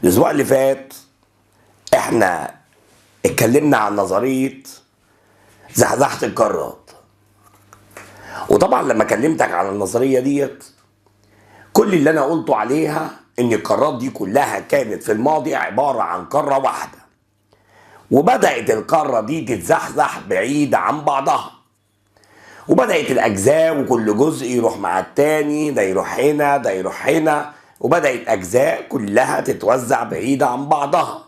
الأسبوع اللي فات احنا اتكلمنا عن نظرية زحزحة القارات، وطبعا لما كلمتك عن النظرية ديت كل اللي انا قلته عليها ان القارات دي كلها كانت في الماضي عبارة عن قارة واحدة، وبدأت القارة دي تتزحزح بعيد عن بعضها، وبدأت الأجزاء وكل جزء يروح مع التاني، ده يروح هنا ده يروح هنا، وبدأت أجزاء كلها تتوزع بعيدة عن بعضها.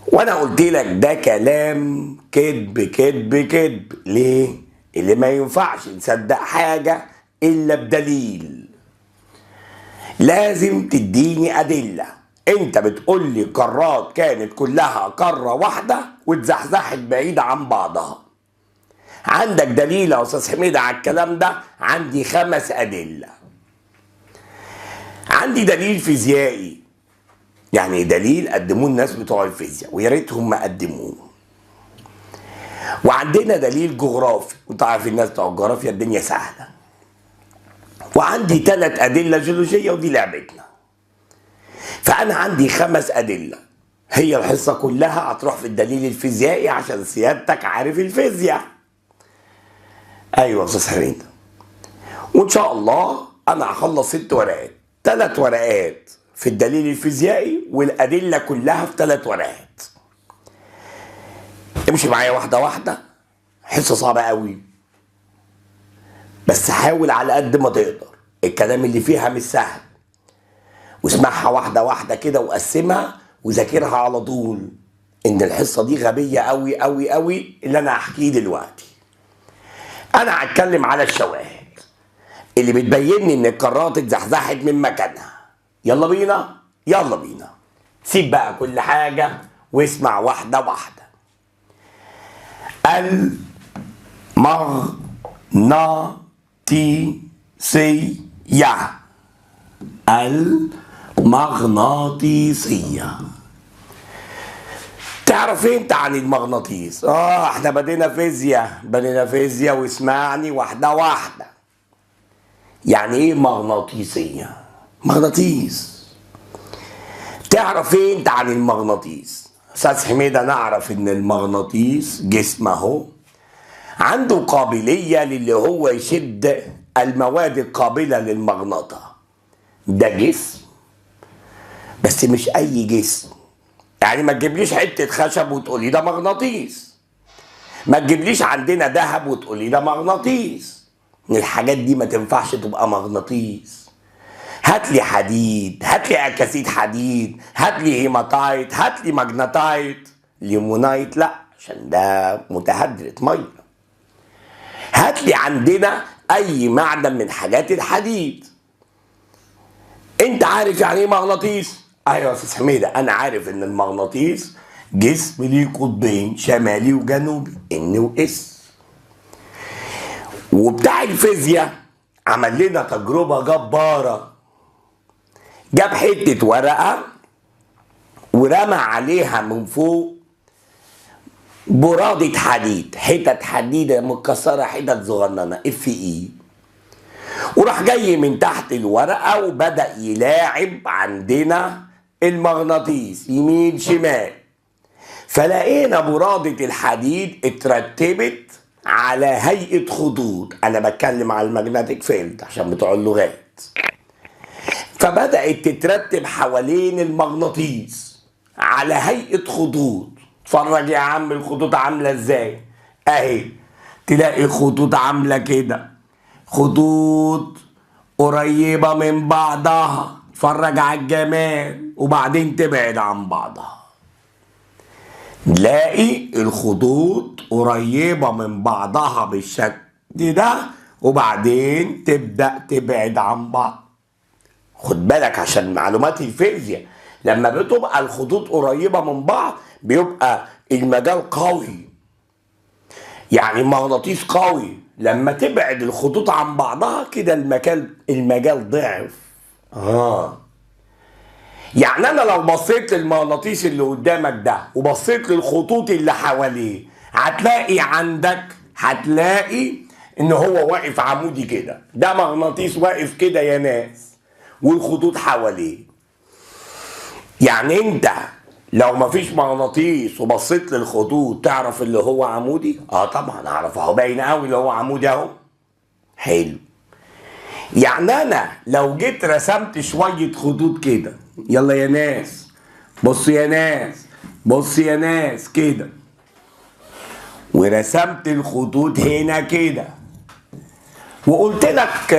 وأنا قلت لك ده كلام كذب كذب كذب. ليه؟ اللي ما ينفعش نصدق حاجة إلا بدليل، لازم تديني أدلة. أنت بتقول لي قارات كانت كلها قارة واحدة واتزحزحت بعيدة عن بعضها. عندك دليل يا أستاذ حميدة على الكلام ده؟ عندي 5 أدلة. عندي دليل فيزيائي، يعني دليل قدموه الناس بتوع الفيزياء ويا ريتهم ما قدموه. وعندنا دليل جغرافي، وانت عارف الناس بتوع الجغرافيا الدنيا سهلة. وعندي 3 أدلة جيولوجية ودي لعبتنا. فأنا عندي 5 أدلة، هي الحصة كلها هتروح في الدليل الفيزيائي عشان سيادتك عارف الفيزياء. أيوة يا أستاذ حميد. وإن شاء الله أنا هخلص 6 ورقات، 3 ورقات في الدليل الفيزيائي والأدلة كلها في 3 ورقات. امشي معايا واحدة واحدة، حصة صعبة قوي بس حاول على قد ما تقدر، الكلام اللي فيها مش سهل، واسمعها واحدة واحدة كده وقسمها وذاكرها على طول. إن الحصة دي غبية قوي قوي قوي اللي أنا هحكيه دلوقتي. أنا هتكلم على الشواهد اللي بتبيني إن القارات اتزحزحت من مكانها. يلا بينا يلا بينا، سيب بقى كل حاجة واسمع واحدة واحدة. المغناطيسية، المغناطيسية. تعرف انت عن المغناطيس؟ احنا بدينا فيزياء، بدينا فيزياء، واسمعني واحدة واحدة. يعني ايه مغناطيسية؟ مغناطيس. تعرف انت عن المغناطيس؟ استاذ حميدة نعرف ان المغناطيس جسم اهو عنده قابلية للي هو يشد المواد القابلة للمغناطة. ده جسم بس مش اي جسم، يعني ما تجيبليش حتة خشب وتقولي ده مغناطيس، ما تجيبليش عندنا ذهب وتقولي ده مغناطيس. الحاجات دي ما تنفعش تبقى مغناطيس. هات لي حديد، هات لي اكاسيد حديد، هات لي هيماتايت، هات لي magnetite، limonite لا عشان ده متهدرة مية. هات لي عندنا اي معدن من حاجات الحديد. انت عارف يعني ايه مغناطيس؟ ايوه يا استاذ حميده انا عارف ان المغناطيس جسم ليه قطبين شمالي وجنوبي، N و S. وبتاع الفيزياء عمل لنا تجربه جبارة، جاب حتة ورقة ورمى عليها من فوق برادة حديد، حتت حديده متكسره، حتت صغننه Fe، وراح جاي من تحت الورقة وبدا يلاعب عندنا المغناطيس يمين شمال، فلقينا برادة الحديد اترتبت على هيئة خطوط. انا بتكلم على ال magnetic field عشان بتوع اللغات. فبدأت تترتب حوالين المغناطيس على هيئة خطوط. اتفرج يا عم الخطوط عاملة ازاي، اهي تلاقي خطوط عاملة كده، خطوط قريبة من بعضها، اتفرج على الجمال، وبعدين تبعد عن بعضها. نلاقي الخطوط قريبة من بعضها بالشكل ده وبعدين تبدأ تبعد عن بعض. خد بالك عشان معلومات الفيزياء، لما بتبقى الخطوط قريبة من بعض بيبقى المجال قوي، يعني المغناطيس قوي. لما تبعد الخطوط عن بعضها كده المجال ضعف. يعني انا لو بصيت للمغناطيس اللي قدامك ده وبصيت للخطوط اللي حواليه هتلاقي عندك، هتلاقي ان هو واقف عمودي كده، ده مغناطيس واقف كده يا ناس والخطوط حواليه. يعني انت لو مفيش مغناطيس وبصيت للخطوط تعرف اللي هو عمودي؟ اه طبعا اعرف، اهو باين قوي اللي هو عمودي اهو. حلو. يعني انا لو جيت رسمت شوية خطوط كده، يلا يا ناس بص يا ناس بص يا ناس كده، ورسمت الخطوط هنا كده، وقلت لك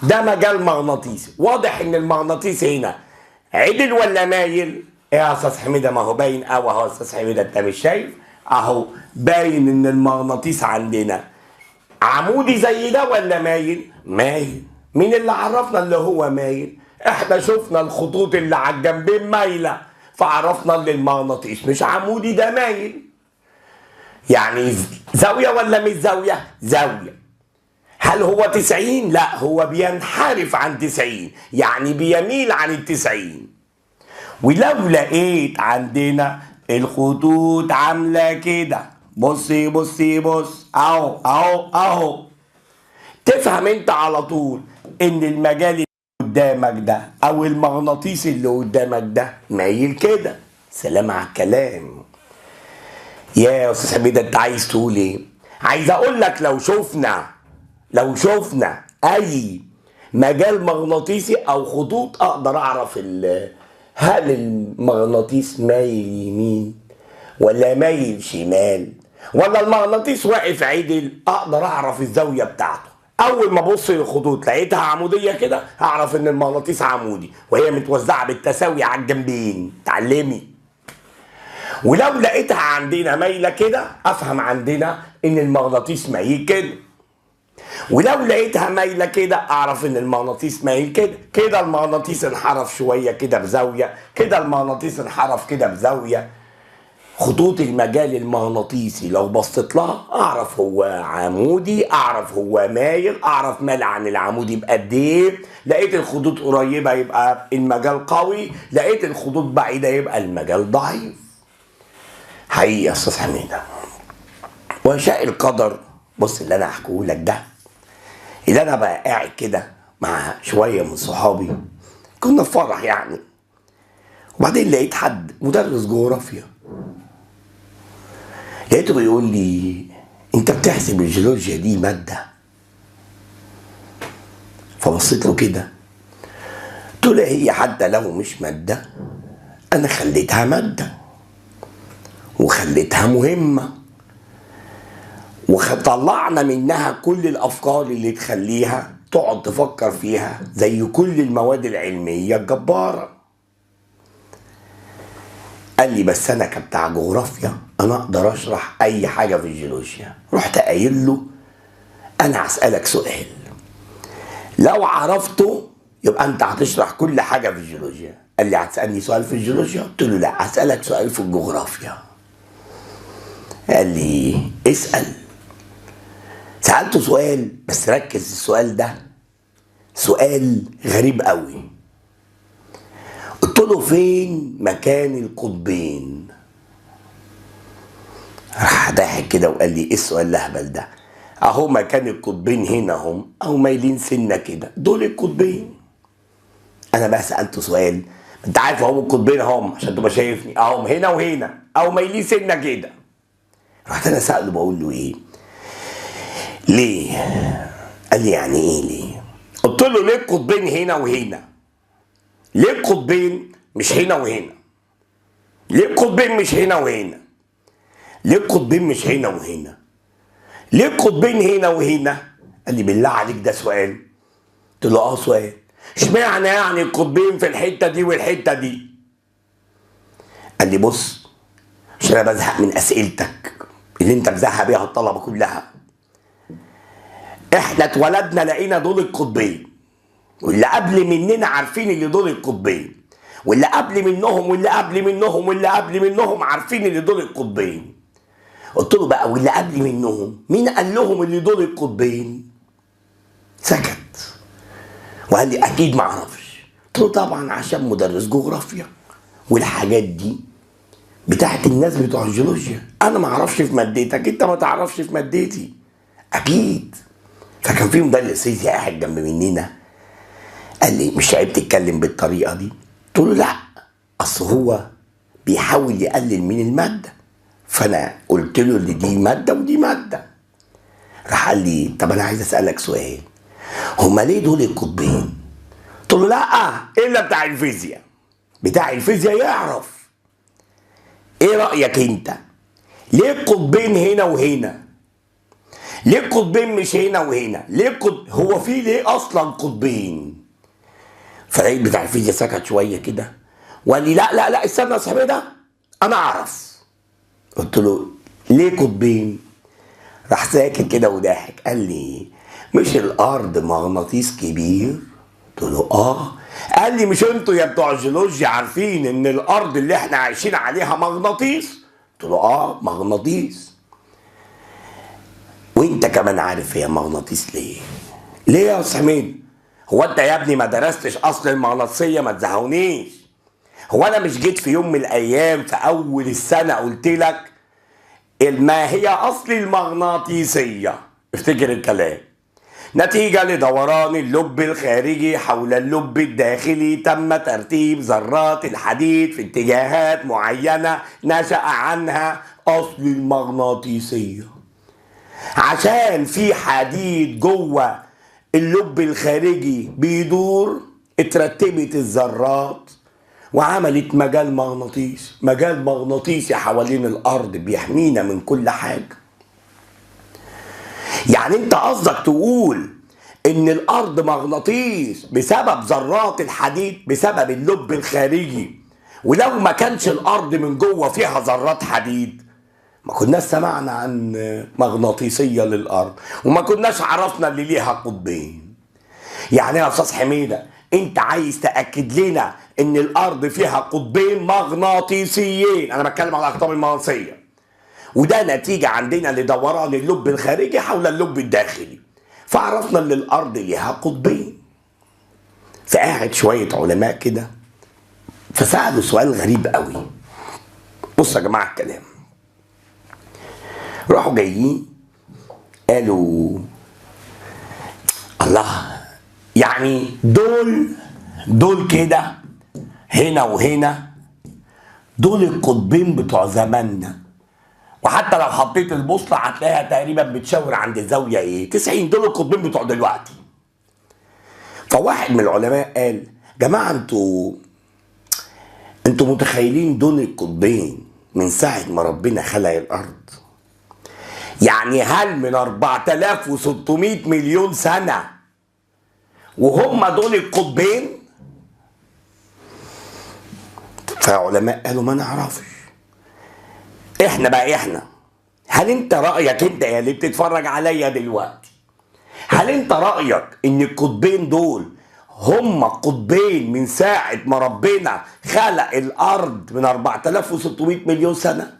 ده مجال مغناطيسي، واضح ان المغناطيس هنا عدل ولا مايل؟ ايه يا استاذ حميده؟ ما هو باين قوي اهو يا استاذ حميده، انت مش شايف؟ اهو باين ان المغناطيس عندنا عمودي زي ده ولا مايل؟ مايل. مين اللي عرفنا اللي هو مايل؟ احنا شفنا الخطوط اللي على الجنبين مايلة، فعرفنا ان المغناطيس مش عمودي ده مايل. يعني زاوية ولا مش زاوية؟ زاوية. هل هو 90؟ لا، هو بينحرف عن 90، يعني بيميل عن 90. ولو لقيت عندنا الخطوط عامله كده، بصي بصي بص اهو اهو اهو، تفهم انت على طول ان المجال اللي قدامك ده او المغناطيس اللي قدامك ده مايل كده. سلام على الكلام. يا استاذ حميده انت عايز تقول ايه؟ عايز اقول لك لو شفنا اي مجال مغناطيسي او خطوط اقدر اعرف هل المغناطيس مايل يمين ولا مايل شمال ولا المغناطيس واقف عدل، اقدر اعرف الزاوية بتاعته. اول ما ابص للخطوط لقيتها عموديه كده اعرف ان المغناطيس عمودي وهي متوزعة بالتساوي على الجنبين. اتعلمي. ولو لقيتها عندنا مايلة كده افهم عندنا ان المغناطيس مايل كده. ولو لقيتها مايلة كده اعرف ان المغناطيس مايل كده. كده المغناطيس انحرف شوية كده بزاوية، كده المغناطيس انحرف كده بزاوية. خطوط المجال المغناطيسي لو بصيت لها اعرف هو عمودي، اعرف هو مايل، اعرف مال عن العمودي بقد ايه. لقيت الخطوط قريبه يبقى المجال قوي، لقيت الخطوط بعيدة يبقى المجال ضعيف. حقيقي يا استاذ حميده وشاء القدر، بص اللي انا هحكيه لك ده، اللي انا بقى قاعد كده مع شوية من صحابي، كنا في فرح يعني، وبعدين لقيت حد مدرس جغرافيا، لقيته بيقول لي انت بتحسب الجيولوجيا دي مادة؟ فبصيت له كده قلت له هي حتى لو مش مادة انا خليتها مادة وخليتها مهمة وطلعنا منها كل الافكار اللي تخليها تقعد تفكر فيها زي كل المواد العلمية الجبارة. قال لي بس انا كبتاع جغرافيا انا اقدر اشرح اي حاجة في الجيولوجيا. رحت قايل له انا هسالك سؤال لو عرفته يبقى انت هتشرح كل حاجة في الجيولوجيا. قال لي هتسالني سؤال في الجيولوجيا؟ قلت له لا، هسالك سؤال في الجغرافيا. قال لي اسال. سالته سؤال، بس ركز السؤال ده سؤال غريب قوي. قلت له فين مكان القطبين؟ راح ضحك كده وقال لي ايه السؤال الاهبل ده؟ اهو مكان القطبين هنا هم او مايلين سنة كده، دول القطبين. انا بقى سالته سؤال، انت عارف اهم القطبين اهم عشان تبقى شايفني، اهم هنا وهنا او مايلين سنة كده. رحت انا ساله بقول له ايه؟ ليه؟ قال لي يعني ايه ليه؟ قلت له ليه القطبين هنا وهنا؟ ليه القطبين مش هنا وهنا؟ ليه القطبين مش هنا وهنا؟ ليه القطبين مش هنا وهنا؟ ليه القطبين هنا وهنا؟ قال لي بالله عليك ده سؤال؟ قلت له اه سؤال. اشمعنى يعني القطبين في الحتة دي والحتة دي؟ قال لي بص، عشان انا بزهق من اسئلتك اللي انت مزهق بيها الطلبة كلها. احنا اتولدنا لقينا دول القطبين، واللي قبل مننا عارفين اللي دول القطبين، واللي قبل منهم واللي قبل منهم واللي قبل منهم عارفين اللي دول القطبين. قلت له بقى واللي قبل منهم مين قال لهم اللي دول القطبين؟ سكت وقال لي اكيد ما اعرفش. قلت له طبعا عشان مدرس جغرافيا والحاجات دي بتاعت الناس بتوع الجيولوجيا، انا ما اعرفش في مادتك، انت ما تعرفش في مادتي اكيد. فكان في مدرس فيزياء قاعد جنب مننا قال لي مش عيب تتكلم بالطريقة دي؟ قلت له لا، اصل هو بيحاول يقلل من المادة. فانا قلت له ان دي مادة ودي مادة. راح قال لي طب انا عايز اسالك سؤال، هما ليه دول القطبين؟ قلت له لا، الا بتاع الفيزياء، بتاع الفيزياء يعرف. ايه رايك انت؟ ليه القطبين هنا وهنا؟ ليه القطبين مش هنا وهنا؟ ليه هو في ليه اصلا قطبين؟ فلقيت بتاع الفيزياء سكت شوية كده وقال لي لا لا لا استنى يا صاحبي، ده انا اعرف. قلت له ليه قطبين؟ راح ساكت كده وضاحك، قال لي مش الارض مغناطيس كبير؟ قلت له اه. قال لي مش انتوا يا بتوع الجيولوجيا عارفين ان الارض اللي احنا عايشين عليها مغناطيس؟ قلت له اه مغناطيس. وانت كمان عارف هي مغناطيس ليه؟ ليه يا استاذ حميد؟ هو انت يا ابني ما درستش اصل المغناطيسيه؟ ما تزهقونيش. هو انا مش جيت في يوم من الايام في اول السنة قلت لك ما هي اصل المغناطيسيه؟ افتكر الكلام. نتيجة لدوران اللب الخارجي حول اللب الداخلي تم ترتيب ذرات الحديد في اتجاهات معينة نشأ عنها أصل المغناطيسية. عشان في حديد جوه اللب الخارجي بيدور اترتبت الذرات وعملت مجال مغناطيسي، مجال مغناطيسي حوالين الأرض بيحمينا من كل حاجة. يعني انت قصدك تقول ان الارض مغناطيس بسبب ذرات الحديد، بسبب اللب الخارجي، ولو ما كانش الارض من جوه فيها ذرات حديد ما كناش سمعنا عن مغناطيسية للارض وما كناش عرفنا اللي ليها قطبين. يعني يا استاذ حميدة انت عايز تأكد لنا ان الارض فيها قطبين مغناطيسيين؟ انا بتكلم على الاقطاب المغناطيسية، وده نتيجة عندنا لدوران اللب الخارجي حول اللب الداخلي، فعرفنا ان الارض ليها قطبين. فقعد شوية علماء كده فسألوا سؤال غريب قوي. بصوا يا جماعة الكلام، راحوا جايين قالوا الله، يعني دول كده هنا وهنا، دول القطبين بتوع زماننا، وحتى لو حطيت البوصلة هتلاقيها تقريبا بتشاور عند زاوية ايه 90، دول القطبين بتوع دلوقتي. فواحد من العلماء قال جماعة انتوا متخيلين دول القطبين من ساعة ما ربنا خلق الارض؟ يعني هل من 4600 مليون سنة وهم دول القطبين؟ فعلماء قالوا ما نعرفش. احنا بقى احنا، هل انت رأيك انت يا اللي بتتفرج عليا دلوقتي، هل انت رأيك ان القطبين دول هم قطبين من ساعة ما ربنا خلق الارض من 4600 مليون سنة؟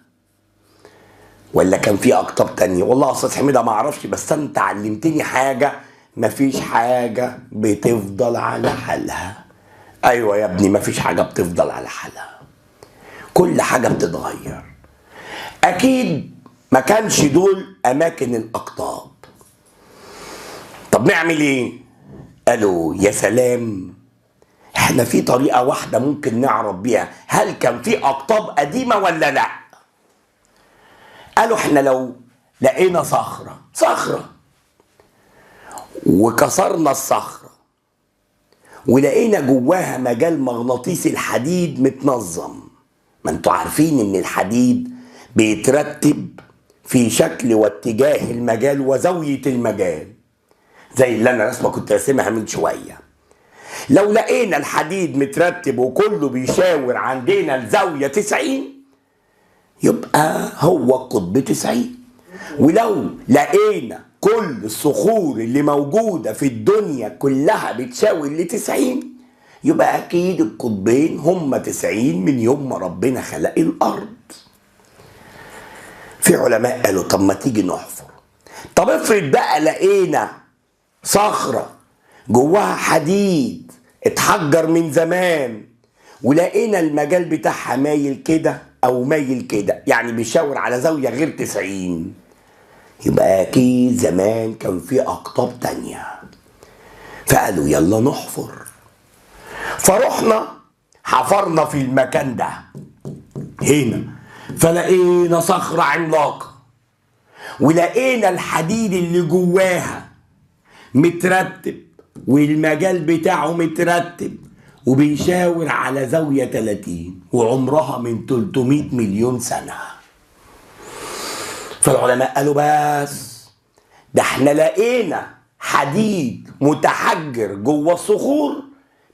ولا كان في اقطاب تانية؟ والله يا استاذ حميدة ما اعرفش، بس انت علمتني حاجة، مفيش حاجة بتفضل على حالها. ايوه يا ابني، مفيش حاجة بتفضل على حالها، كل حاجة بتتغير. اكيد ما كانش دول اماكن الاقطاب. طب نعمل ايه؟ قالوا يا سلام، احنا في طريقة واحدة ممكن نعرف بيها هل كان في اقطاب قديمة ولا لا. قالوا احنا لو لقينا صخرة وكسرنا الصخرة ولقينا جواها مجال مغناطيسي الحديد متنظم، ما انتوا عارفين ان الحديد بيترتب في شكل واتجاه المجال وزاوية المجال، زي اللي انا رسمه كنت راسمها من شوية. لو لقينا الحديد مترتب وكله بيشاور عندنا الزاوية 90 يبقى هو القطب 90. ولو لقينا كل الصخور اللي موجودة في الدنيا كلها بتشاور ل 90 يبقى أكيد القطبين هم 90 من يوم ما ربنا خلق الأرض. في علماء قالوا طب ما تيجي نحفر. طب افرض بقى لقينا صخرة جواها حديد اتحجر من زمان ولقينا المجال بتاعها مايل كده أو مايل كده، يعني بيشاور على زاوية غير 90، يبقى أكيد زمان كان في أقطاب تانية. فقالوا يلا نحفر. فرحنا حفرنا في المكان ده هنا فلقينا صخرة عملاقة، ولقينا الحديد اللي جواها مترتب والمجال بتاعه مترتب وبيشاور على زاوية 30 وعمرها من 300 مليون سنة. فالعلماء قالوا بس ده احنا لقينا حديد متحجر جوه الصخور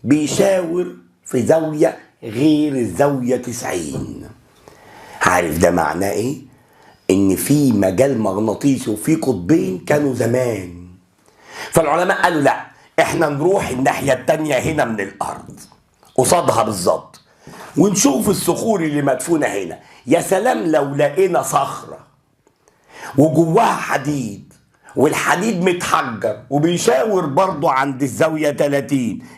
بيشاور في زاوية غير الزاوية 90. عارف ده معناه ايه؟ ان في مجال مغناطيسي وفي قطبين كانوا زمان. فالعلماء قالوا لا، احنا نروح الناحية التانية هنا من الارض قصادها بالظبط ونشوف الصخور اللي مدفونة هنا. يا سلام لو لقينا صخرة وجواها حديد والحديد متحجر وبيشاور برضو عند الزاوية 30،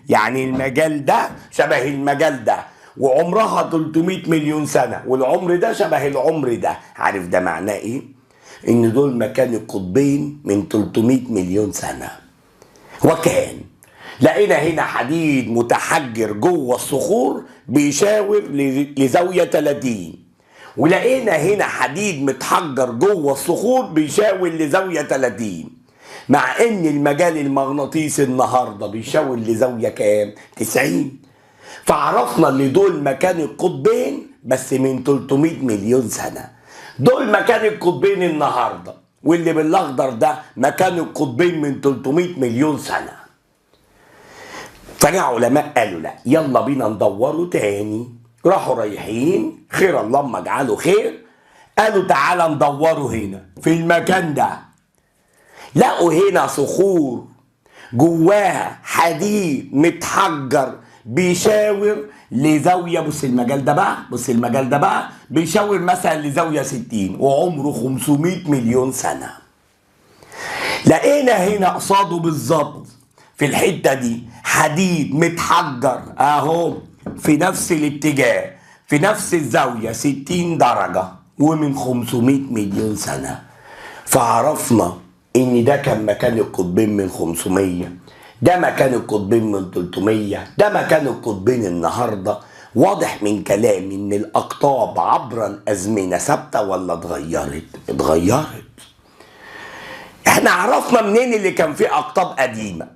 يعني المجال ده شبه المجال ده وعمرها 300 مليون سنة والعمر ده شبه العمر ده. عارف ده معناه ايه؟ ان دول مكان القطبين من 300 مليون سنة. وكان لقينا هنا حديد متحجر جوه الصخور بيشاور لزاوية 30، ولقينا هنا حديد متحجر جوه الصخور بيشاور لزاوية 30، مع ان المجال المغناطيسي النهارده بيشاور لزاوية كام؟ 90. فعرفنا ان دول مكان القطبين بس من 300 مليون سنة. دول مكان القطبين النهارده، واللي بالاخضر ده مكان القطبين من 300 مليون سنة. فجاء علماء قالوا لا، يلا بينا ندوره تاني. راحوا رايحين، خير اللهم اجعله خير، قالوا تعالى ندوره هنا في المكان ده. لقوا هنا صخور جواها حديد متحجر بيشاور لزاوية، بص المجال ده بقى، بص المجال ده بقى بيشاور مثلا لزاوية 60 وعمره 500 مليون سنة. لقينا هنا قصاده بالظبط في الحتة دي حديد متحجر اهو في نفس الاتجاه في نفس الزاوية 60 درجة ومن 500 مليون سنة. فعرفنا ان ده كان مكان القطبين من 500، ده مكان القطبين من 300، ده مكان القطبين النهارده. واضح من كلامي ان الاقطاب عبر الازمنة ثابتة ولا اتغيرت؟ اتغيرت. احنا عرفنا منين اللي كان فيه اقطاب قديمة؟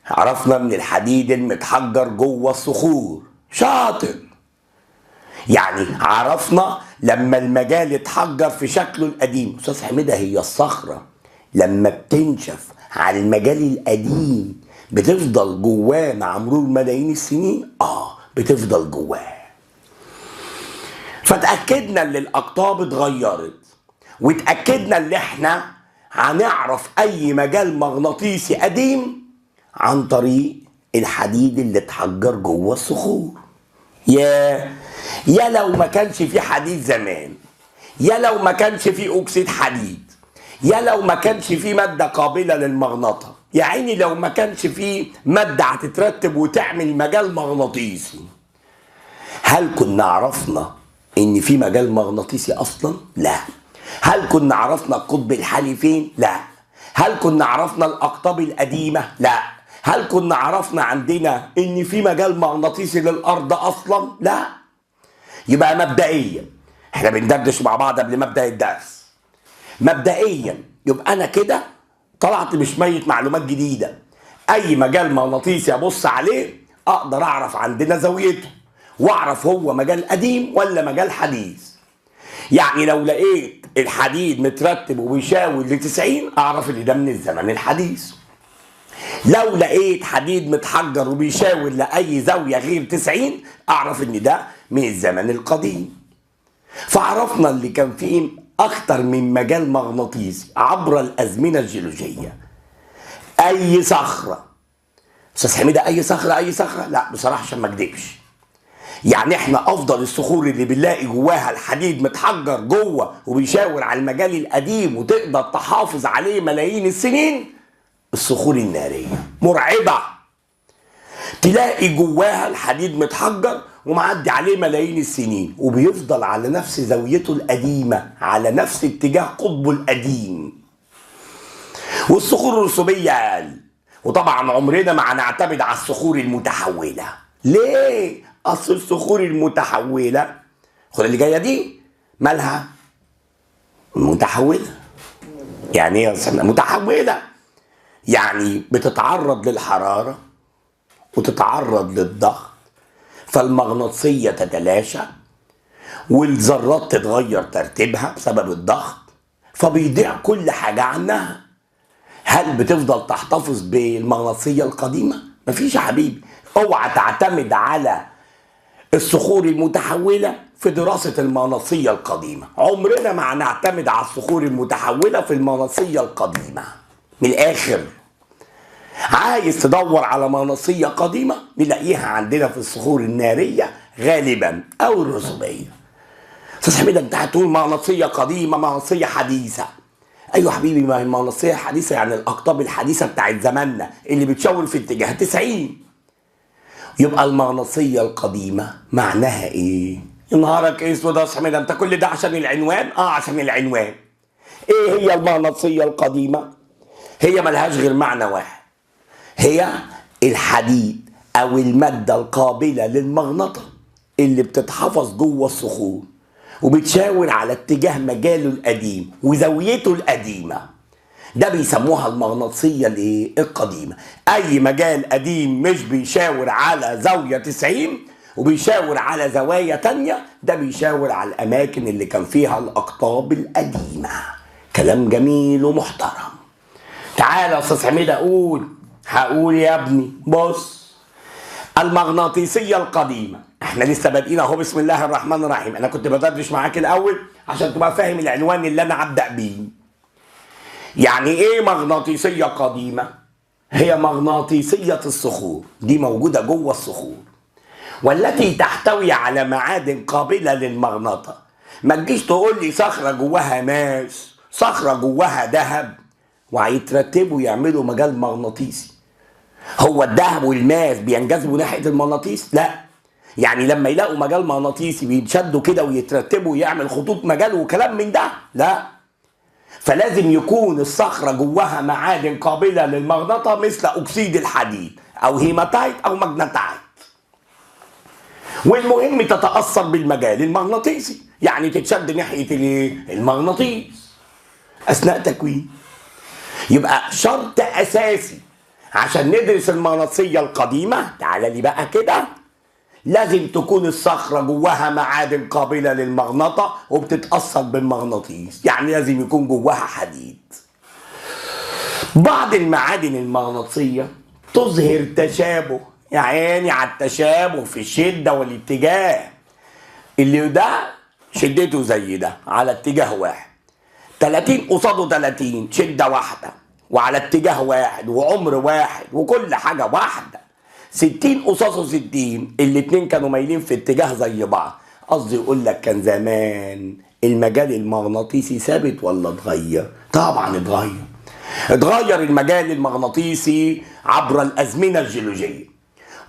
عرفنا من الحديد المتحجر جوه الصخور. شاطر. يعني عرفنا لما المجال اتحجر في شكله القديم. استاذ حميده، هي الصخرة لما بتنشف على المجال القديم بتفضل جواه مع مرور ملايين السنين؟ بتفضل جواه. فتأكدنا ان الاقطاب اتغيرت، وتأكدنا ان احنا هنعرف اي مجال مغناطيسي قديم عن طريق الحديد اللي اتحجر جوه الصخور. يا لو ما كانش في حديد زمان، يا لو ما كانش في اكسيد حديد، يا لو ما كانش في مادة قابلة للمغناطة، يا عيني لو ما كانش في مادة هتترتب وتعمل مجال مغناطيسي. هل كنا عرفنا ان في مجال مغناطيسي اصلا؟ لا. هل كنا عرفنا القطب الحالي فين؟ لا. هل كنا عرفنا الاقطاب القديمة؟ لا. هل كنا عرفنا عندنا ان في مجال مغناطيسي للارض اصلا؟ لا. يبقى مبدئيا احنا بندردش مع بعض قبل ما ابدا الدرس. مبدئيا يبقى انا كده طلعت مش ميت معلومات جديدة. اي مجال مغناطيسي ابص عليه اقدر اعرف عندنا زاويته، واعرف هو مجال قديم ولا مجال حديث. يعني لو لقيت الحديد مترتب وبيشاور ل 90 اعرف ان ده من الزمن الحديث. لو لقيت حديد متحجر وبيشاور لاي زاوية غير 90 اعرف ان ده من الزمن القديم. فعرفنا اللي كان فيه اكتر من مجال مغناطيسي عبر الازمنة الجيولوجيه. اي صخرة استاذ حميده، اي صخرة اي صخرة؟ لا بصراحة عشان ما اكدبش، يعني احنا افضل الصخور اللي بنلاقي جواها الحديد متحجر جوه وبيشاور على المجال القديم وتقدر تحافظ عليه ملايين السنين، الصخور النارية. مرعبة، تلاقي جواها الحديد متحجر ومعدي عليه ملايين السنين وبيفضل على نفس زاويته القديمة، على نفس اتجاه قطبه القديم. والصخور الرسوبيه اقل، وطبعا عمرنا ما هنعتمد على الصخور المتحوله. ليه؟ اصل الصخور المتحوله، خد اللي جاية دي مالها؟ متحوله. يعني ايه يا استاذ متحوله؟ يعني بتتعرض للحرارة وتتعرض للضغط، فالمغناطيسيه تتلاشى والذرات تتغير ترتيبها بسبب الضغط، فبيضيع كل حاجة عنها. هل بتفضل تحتفظ بالمغناطيسيه القديمة؟ مفيش يا حبيبي. اوعى تعتمد على الصخور المتحوله في دراسة المغناطيسيه القديمة. عمرنا ما هنعتمد على الصخور المتحوله في المغناطيسيه القديمة. من الاخر، عايز تدور على مغناطيسيه قديمة نلاقيها عندنا في الصخور النارية غالبا او الرسوبيه. استاذ حميد انت هتقول مغناطيسيه قديمة مغناطيسيه حديثه. ايوه حبيبي، ما هي المغناطيسيه الحديثة يعني الاقطاب الحديثة بتاعت زماننا اللي بتشاور في اتجاه 90. يبقى المغناطيسيه القديمة معناها ايه؟ نهارك اسود يا استاذ حميد، انت كل ده عشان العنوان؟ اه عشان العنوان. ايه هي المغناطيسيه القديمة؟ هي ملهاش غير معنى واحد، هي الحديد او المادة القابلة للمغناطه اللي بتتحفظ جوه الصخور وبتشاور على اتجاه مجاله القديم وزاويته القديمة. ده بيسموها المغناطيسيه الايه؟ القديمة. اي مجال قديم مش بيشاور على زاوية 90 وبيشاور على زوايا تانية، ده بيشاور على الاماكن اللي كان فيها الاقطاب القديمة. كلام جميل ومحترم. تعالى يا استاذ حميد اقول. هقول يا ابني، بص، المغناطيسيه القديمة، احنا لسه بادئين اهو، بسم الله الرحمن الرحيم. انا كنت بدردش معاك الاول عشان تبقى فاهم العنوان اللي انا هبدا بيه. يعني ايه مغناطيسيه قديمة؟ هي مغناطيسيه الصخور، دي موجودة جوه الصخور، والتي تحتوي على معادن قابله للمغناطه. ما تجيش تقول لي صخرة جواها ماس، صخرة جواها ذهب، وهيترتبوا يعملوا مجال مغناطيسي. هو الذهب والماس بينجذبوا ناحية المغناطيس؟ لا. يعني لما يلاقوا مجال مغناطيسي بيتشدوا كده ويترتبوا ويعمل خطوط مجال وكلام من ده؟ لا. فلازم يكون الصخرة جواها معادن قابله للمغناطه مثل اكسيد الحديد او هيماتايت او ماجنتايت. والمهم تتاثر بالمجال المغناطيسي، يعني تتشد ناحية المغناطيس اثناء تكوين. يبقى شرط اساسي عشان ندرس المغناطيسيه القديمة، تعالى لي بقى كده، لازم تكون الصخرة جواها معادن قابله للمغناطه وبتتاثر بالمغناطيس، يعني لازم يكون جواها حديد. بعض المعادن المغناطيسيه تظهر تشابه، يعني على التشابه في الشدة والاتجاه، اللي ده شدته زي ده على اتجاه واحد، 30 قصاده 30، شده واحدة وعلى اتجاه واحد وعمر واحد وكل حاجة واحدة. 60 قصاده 60، الاتنين كانوا مايلين في اتجاه زي بعض. قصدي يقول لك كان زمان المجال المغناطيسي ثابت ولا اتغير؟ طبعا اتغير. اتغير المجال المغناطيسي عبر الازمنة الجيولوجيه،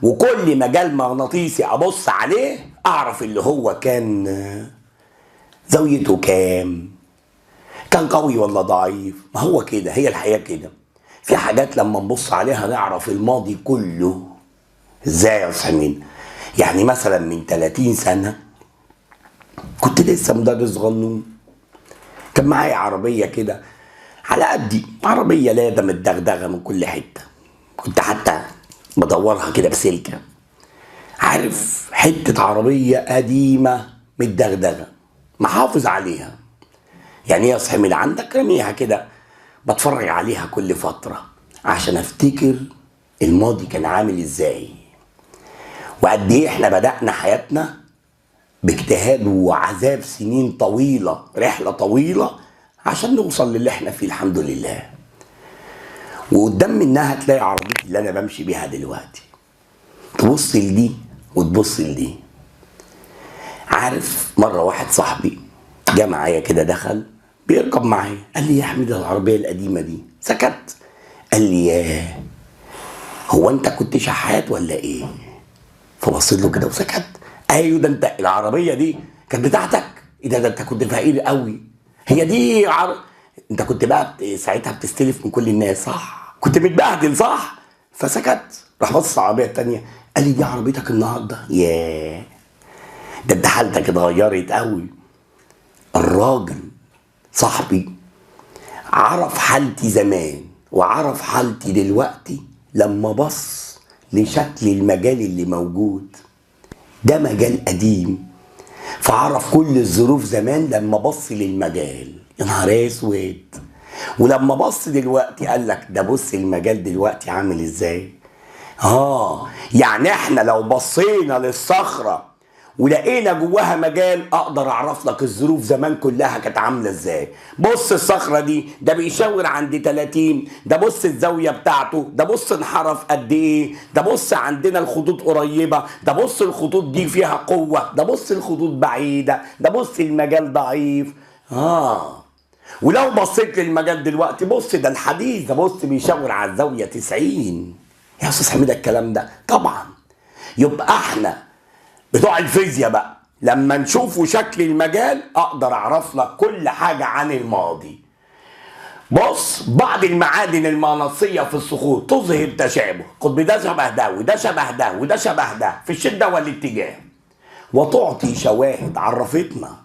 وكل مجال مغناطيسي ابص عليه اعرف اللي هو كان زاويته كام، كان قوي ولا ضعيف. ما هو كده، هي الحياة كده. في حاجات لما نبص عليها نعرف الماضي كله. ازاي يا استاذ؟ يعني مثلا من 30 سنة كنت لسه مدرس صغنون، كان معايا عربية كده على قدي، عربية لاده متدغدغه من كل حتة، كنت حتى بدورها كده بسلكه، عارف، حتة عربية قديمة متدغدغه محافظ عليها. يعني ايه اصحى من عندك رميها كده، بتفرج عليها كل فترة عشان افتكر الماضي كان عامل ازاي، وقد ايه احنا بدأنا حياتنا باجتهاد وعذاب سنين طويلة، رحلة طويلة عشان نوصل للي احنا فيه الحمد لله. وقدام منها تلاقي عربيتي اللي انا بمشي بيها دلوقتي، تبص لدي وتبص لدي. عارف، مرة واحد صاحبي جه معايا كده، دخل بيركب معايا، قال لي يا احمد العربية القديمة دي. سكت. قال لي ياه، هو انت كنت شحات ولا ايه؟ فبصيت له كده وسكت. ايوه ده انت العربية دي كانت بتاعتك؟ ايه ده انت كنت فقير قوي. هي دي انت كنت بقى ساعتها بتستلف من كل الناس صح؟ كنت متبهدل صح؟ فسكت. راح بص العربية الثانية قال لي دي عربيتك النهارده؟ ياه، ده انت حالتك اتغيرت قوي. الراجل صاحبي عرف حالتي زمان وعرف حالتي دلوقتي لما بص لشكل المجال اللي موجود. ده مجال قديم، فعرف كل الظروف زمان لما بص للمجال. يا نهار اسود. ولما بص دلوقتي قال لك ده بص المجال دلوقتي عامل ازاي. يعني احنا لو بصينا للصخرة ولقينا جواها مجال اقدر اعرف لك الظروف زمان كلها كانت عامله ازاي. بص الصخرة دي، ده بيشاور عند 30، ده بص الزاوية بتاعته، ده بص انحرف قد ايه، ده بص عندنا الخطوط قريبه، ده بص الخطوط دي فيها قوة، ده بص الخطوط بعيدة، ده بص المجال ضعيف. ولو بصيت للمجال دلوقتي بص ده الحديث، ده بص بيشاور على الزاوية 90. يا استاذ حميد الكلام ده طبعا. يبقى احنا بتوع الفيزياء بقى لما نشوفوا شكل المجال اقدر اعرف لك كل حاجة عن الماضي. بص، بعض المعادن المغناطيسية في الصخور تظهر تشابه، قطب ده شبه ده وده شبه ده وده شبه ده في الشدة والاتجاه، وتعطي شواهد عرفتنا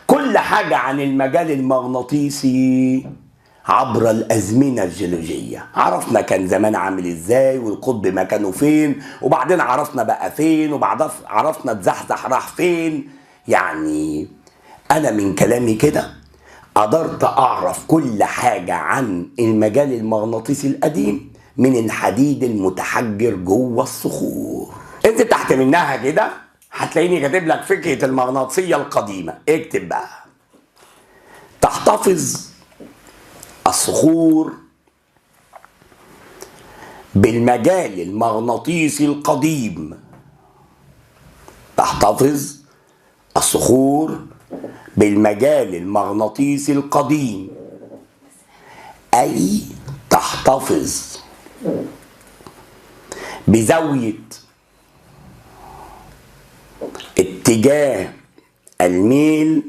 كل حاجة عن المجال المغناطيسي عبر الأزمنة الجيولوجية. عرفنا كان زمان عامل ازاي، والقطب مكانه فين، وبعدين عرفنا بقى فين، وبعدين عرفنا اتزحزح راح فين. يعني أنا من كلامي كده قدرت أعرف كل حاجة عن المجال المغناطيسي القديم من الحديد المتحجر جوه الصخور. انت تحت منها كده هتلاقيني كاتب لك فكرة المغناطيسية القديمة. اكتب بقى: تحتفظ الصخور بالمجال المغناطيسي القديم. تحتفظ الصخور بالمجال المغناطيسي القديم، أي تحتفظ بزاوية اتجاه الميل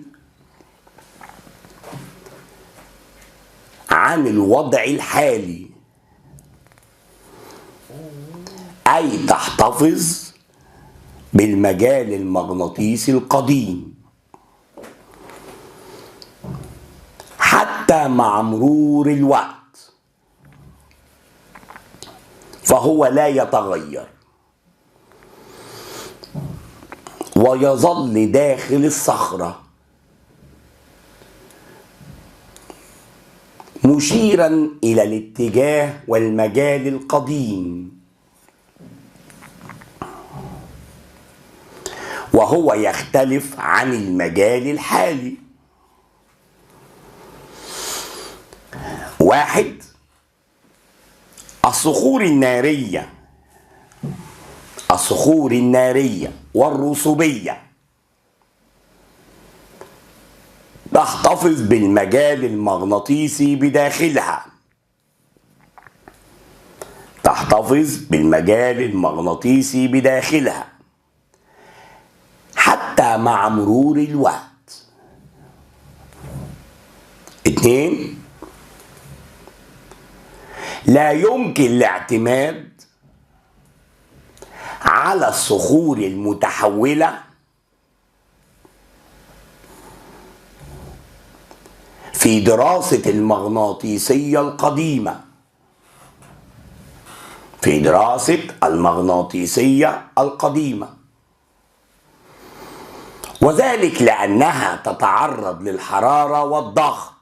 عن الوضع الحالي، أي تحتفظ بالمجال المغناطيسي القديم حتى مع مرور الوقت، فهو لا يتغير ويظل داخل الصخرة، مشيرا إلى الاتجاه والمجال القديم، وهو يختلف عن المجال الحالي. 1. الصخور النارية، الصخور النارية والرسوبية تحتفظ بالمجال المغناطيسي بداخلها. تحتفظ بالمجال المغناطيسي بداخلها حتى مع مرور الوقت. 2. لا يمكن الاعتماد على الصخور المتحولة في دراسة المغناطيسية القديمة. في دراسة المغناطيسية القديمة، وذلك لأنها تتعرض للحرارة والضغط.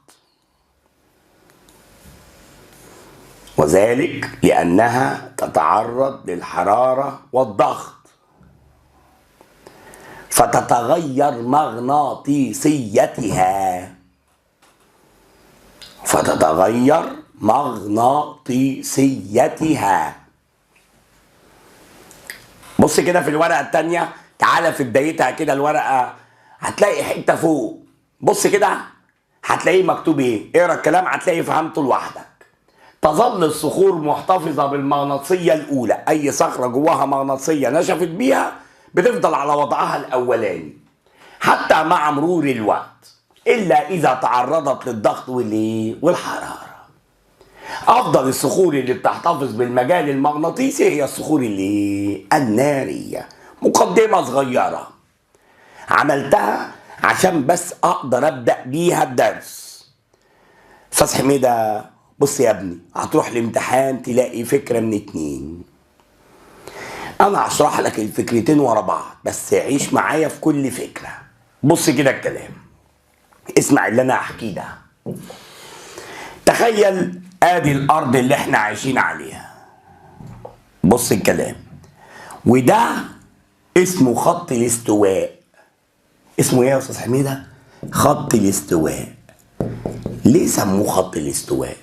وذلك لأنها تتعرض للحرارة والضغط فتتغير مغناطيسيتها. فتتغير مغناطيسيتها. بص كده في الورقة التانية، تعالى في بدايتها كده الورقة هتلاقي حتة فوق، بص كده هتلاقيه مكتوب ايه؟ اقرا الكلام هتلاقي فهمته لوحدك. تظل الصخور محتفظة بالمغناطيسية الأولى، أي صخرة جواها مغناطيسية نشفت بيها بتفضل على وضعها الأولاني حتى مع مرور الوقت، إلا إذا تعرضت للضغط والحرارة. افضل الصخور اللي بتحتفظ بالمجال المغناطيسي هي الصخور اللي النارية. مقدمة صغيرة عملتها عشان بس اقدر ابدأ بيها الدرس. استاذ حميدة بص يا ابني، هتروح الامتحان تلاقي فكرة من اتنين. انا هشرح لك الفكرتين ورا بعض، بس عيش معايا في كل فكرة. بص كده الكلام، اسمع اللي انا هحكيه ده. تخيل ادي الارض اللي احنا عايشين عليها. بص الكلام، وده اسمه خط الاستواء. اسمه ايه يا استاذ حميدة؟ خط الاستواء. ليه سموه خط الاستواء؟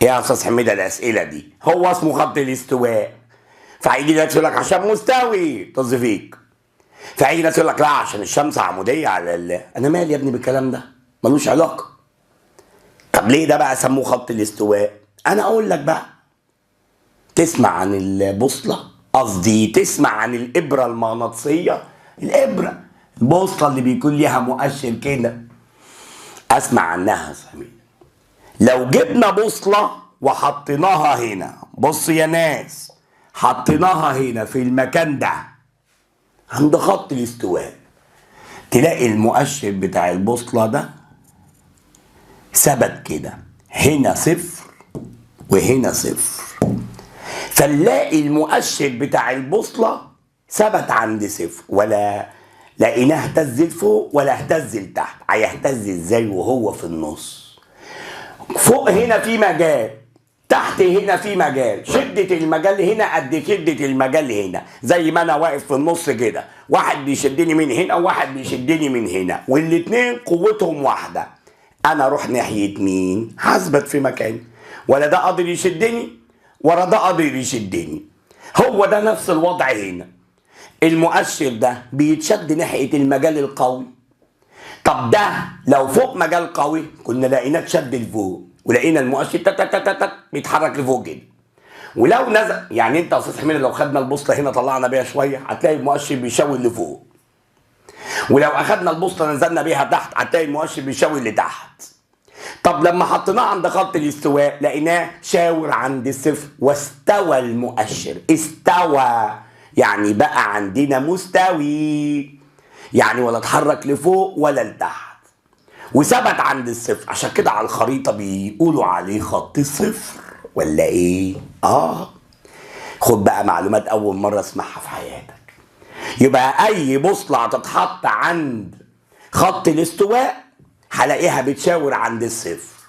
يا استاذ حميدة الاسئلة دي، هو اسمه خط الاستواء. فهيجي ناس يقول لك عشان مستوي، طز فيك. فهيجي ناس يقول لك لا عشان الشمس عموديه على انا مالي يا ابني بالكلام ده، ملوش علاقة. طب ليه ده بقى سموه خط الاستواء؟ انا اقول لك بقى. تسمع عن البوصلة؟ قصدي تسمع عن الابره المغناطيسيه؟ الابره البوصلة اللي بيكون ليها مؤشر كده، اسمع عنها يا صاحبي. لو جبنا بوصله وحطيناها هنا، بص يا ناس، حطيناها هنا في المكان ده عند خط الاستواء، تلاقي المؤشر بتاع البوصلة ده ثبت كده، هنا صفر وهنا صفر، فنلاقي المؤشر بتاع البوصلة ثبت عند صفر، ولا لقيناه اهتز لفوق ولا اهتز لتحت. هيهتز ازاي وهو في النص؟ فوق هنا في مجال، تحت هنا في مجال، شدة المجال هنا قد شدة المجال هنا، زي ما انا واقف في النص كده، واحد بيشدني من هنا وواحد بيشدني من هنا، والاتنين قوتهم واحدة. انا اروح ناحية مين؟ هثبت في مكاني، ولا ده قادر يشدني ولا ده قادر يشدني. هو ده نفس الوضع هنا، المؤشر ده بيتشد ناحية المجال القوي. طب ده لو فوق مجال قوي كنا لقيناه اتشد لفوق، ولقينا المؤشر تت تت تت بيتحرك لفوق كده. ولو نزل، يعني انت يا استاذ حميد لو خدنا البوصلة هنا طلعنا بيها شوية هتلاقي المؤشر بيشاور لفوق، ولو اخدنا البوصلة نزلنا بيها تحت هتلاقي المؤشر بيشاور لتحت. طب لما حطيناه عند خط الاستواء لقيناه شاور عند الصفر واستوى المؤشر، استوى يعني بقى عندنا مستوي، يعني ولا اتحرك لفوق ولا لتحت، وثبت عند الصفر. عشان كده على الخريطة بيقولوا عليه خط الصفر، ولا ايه؟ خد بقى معلومات أول مرة اسمعها في حياتك. يبقى أي بوصلة هتتحط عند خط الاستواء هلاقيها بتشاور عند الصفر.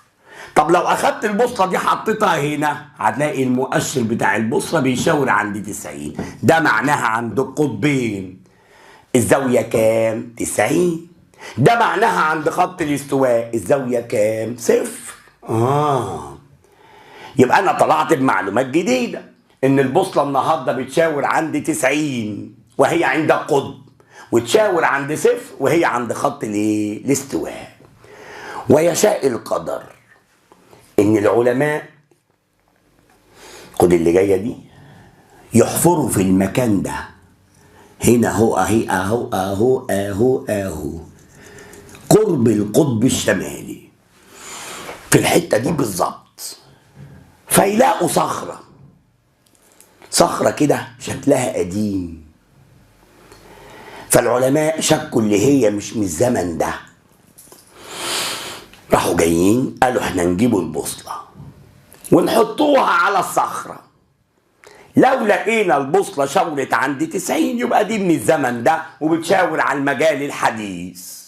طب لو أخدت البوصلة دي حطيتها هنا هتلاقي المؤشر بتاع البوصلة بيشاور عند 90، ده معناها عند القطبين. الزاوية كام؟ 90. ده معناها عند خط الاستواء الزاوية كام؟ صفر. يبقى أنا طلعت بمعلومات جديدة، إن البوصلة النهاردة بتشاور عند 90 وهي عند القطب، وتشاور عند صفر وهي عند خط الاستواء. ويشاء القدر إن العلماء، خد اللي جاية دي، يحفروا في المكان ده هنا، هو أهي أهو أهو أهو أهو، قرب القطب الشمالي في الحتة دي بالظبط، فيلاقوا صخرة، صخرة كده شكلها قديم. فالعلماء شكوا اللي هي مش من الزمن ده، راحوا جايين قالوا احنا نجيبوا البوصلة ونحطوها على الصخرة، لو لقينا البوصلة شاورت عند 90 يبقى دي من الزمن ده وبتشاور على المجال الحديث.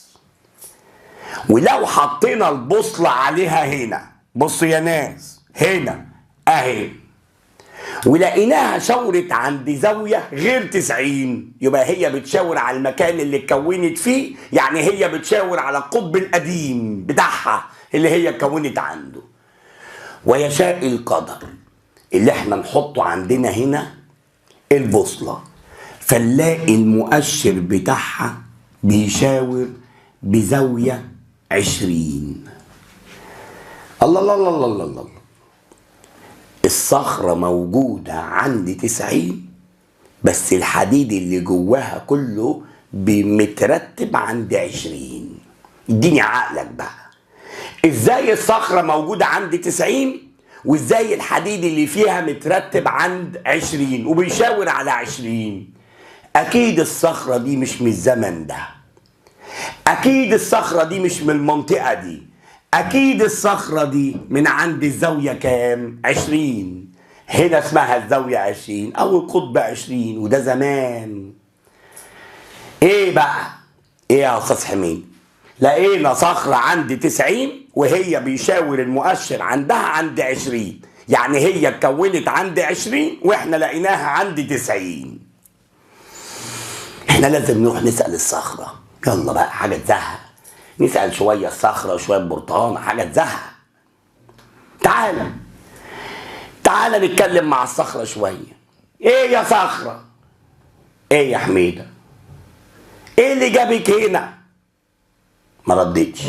ولو حطينا البوصلة عليها هنا، بصوا يا ناس، هنا اهي، ولقيناها شاورت عند زاوية غير 90 يبقى هي بتشاور على المكان اللي اتكونت فيه، يعني هي بتشاور على القطب القديم بتاعها اللي هي اتكونت عنده. ويشاء القدر اللي احنا نحطه عندنا هنا البوصلة، فنلاقي المؤشر بتاعها بيشاور بزاوية 20. الله الله الله الله الله، الصخرة موجودة عند 90 بس الحديد اللي جواها كله مترتب عند 20. اديني عقلك بقى، ازاي الصخرة موجودة عند 90 وازاي الحديد اللي فيها مترتب عند 20 وبيشاور على 20؟ اكيد الصخرة دي مش من الزمن ده، اكيد الصخرة دي مش من المنطقة دي، اكيد الصخرة دي من عند الزاوية كام؟ 20. هنا اسمها الزاوية 20 او القطب 20، وده زمان. ايه بقى؟ ايه يا استاذ حميد؟ لقينا صخرة عند 90 وهي بيشاور المؤشر عندها عند 20، يعني هي اتكونت عند 20 واحنا لقيناها عند 90. احنا لازم نروح نسأل الصخرة. يلا بقى حاجة تزهق، نسأل شوية الصخرة وشوية برتقانة، حاجة تزهق. تعالى تعالى نتكلم مع الصخرة شوية. ايه يا صخرة؟ ايه يا حميدة؟ ايه اللي جابك هنا؟ ما ردتش.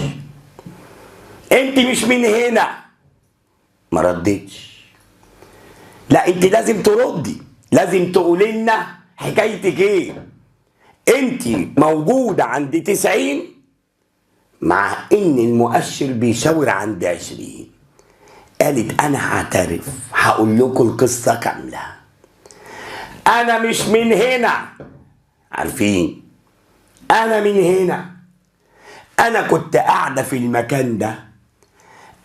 انت مش من هنا. ما ردتش. لا انت لازم تردي، لازم تقولي لنا حكايتك ايه. انت موجودة عند 90 مع ان المؤشر بيشاور عند 20. قالت انا هعترف، هقول لكم القصة كاملة. انا مش من هنا، عارفين انا من هنا، انا كنت قاعدة في المكان ده،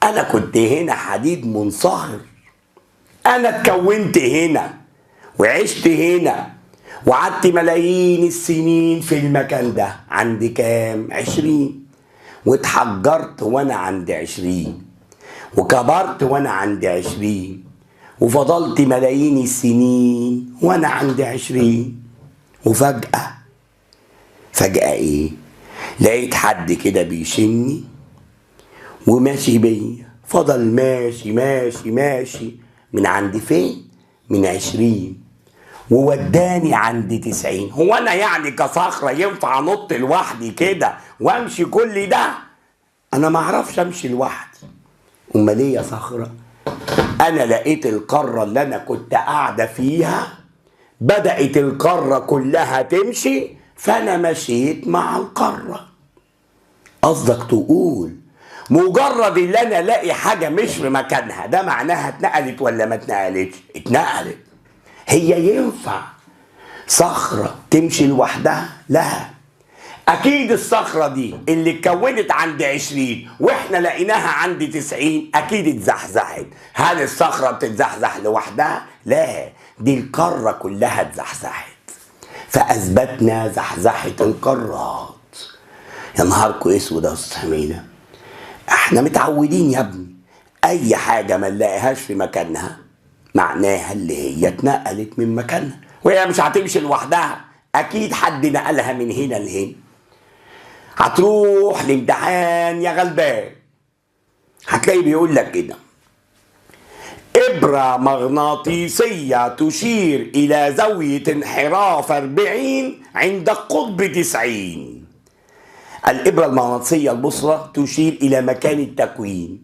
انا كنت هنا حديد منصهر، انا اتكونت هنا وعشت هنا وقعدت ملايين السنين في المكان ده عند كام؟ 20. واتحجرت وانا عند 20، وكبرت وانا عند 20، وفضلت ملايين السنين وانا عند 20. وفجأة فجأة ايه؟ لقيت حد كده بيشني وماشي بيا، فضل ماشي ماشي ماشي من عند فين؟ من 20 ووداني عند 90. هو انا يعني كصخرة ينفع انط لوحدي كده وامشي كل ده؟ انا ما اعرفش امشي لوحدي. امال ايه يا صخرة؟ انا لقيت القارة اللي انا كنت قاعدة فيها بدأت القارة كلها تمشي، فانا مشيت مع القارة. قصدك تقول مجرد اللي انا الاقي حاجة مش في مكانها ده معناها اتنقلت ولا ما اتنقلتش؟ اتنقلت. هي ينفع صخرة تمشي لوحدها؟ لا، اكيد الصخرة دي اللي اتكونت عند 20 واحنا لقيناها عند 90 اكيد اتزحزحت. هل الصخرة بتتزحزح لوحدها؟ لا، دي القارة كلها اتزحزحت، فاثبتنا زحزحة القارات. يا نهاركوا اسود يا استاذ حميدة، احنا متعودين يا ابني اي حاجة ما نلاقيهاش في مكانها معناها اللي هي اتنقلت من مكانها، وهي مش هتمشي لوحدها، اكيد حد نقلها من هنا لهنا. هتروح الامتحان يا غلبان هتلاقي بيقول لك كده: إبرة مغناطيسية تشير إلى زاوية انحراف 40 عند القطب 90. الإبرة المغناطيسية البصرة تشير إلى مكان التكوين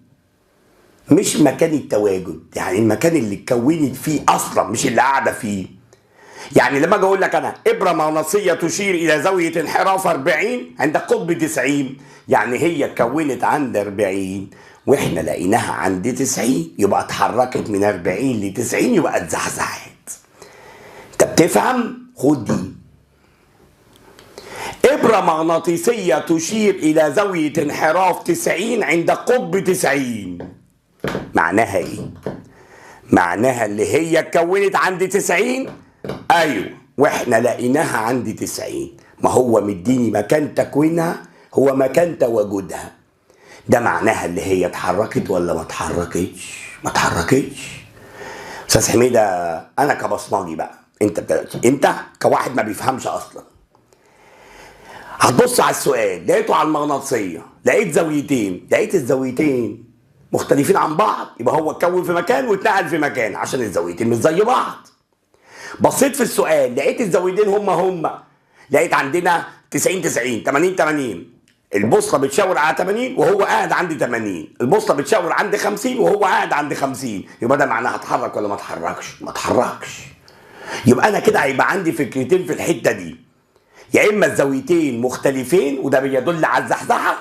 مش مكان التواجد، يعني المكان اللي اتكونت فيه أصلا مش اللي قاعدة فيه. يعني لما اجي اقول لك انا ابره مغناطيسيه تشير الى زاوية انحراف 40 عند قطب 90، يعني هي اتكونت عند 40 واحنا لقيناها عند 90، يبقى اتحركت من 40 ل 90، يبقى اتزحزحت. انت بتفهم؟ خد دي. ابره مغناطيسيه تشير الى زاوية انحراف 90 عند قطب 90. معناها ايه؟ معناها اللي هي اتكونت عند 90، ايوه، واحنا لقيناها عند 90. ما هو مديني مكان تكوينها هو مكان تواجدها. ده معناها اللي هي اتحركت ولا ما اتحركتش؟ ما اتحركتش. استاذ حميده انا كبصمجي بقى، انت كواحد ما بيفهمش اصلا هتبص على السؤال لقيته على المغناطيسيه، لقيت زاويتين، لقيت الزاويتين مختلفين عن بعض، يبقى هو اتكون في مكان واتنقل في مكان عشان الزاويتين مش زي بعض. بصيت في السؤال لقيت الزاويتين هما، لقيت عندنا 90 90 80 80، البوصلة بتشاور على 80 وهو قاعد عند 80، البوصلة بتشاور عند 50 وهو قاعد عند 50، يبقى ده معناها اتحرك ولا ما اتحركش؟ ما اتحركش. يبقى انا كده هيبقى عندي فكرتين في الحتة دي، يا اما الزاويتين مختلفين وده بيدل على الزحزحه،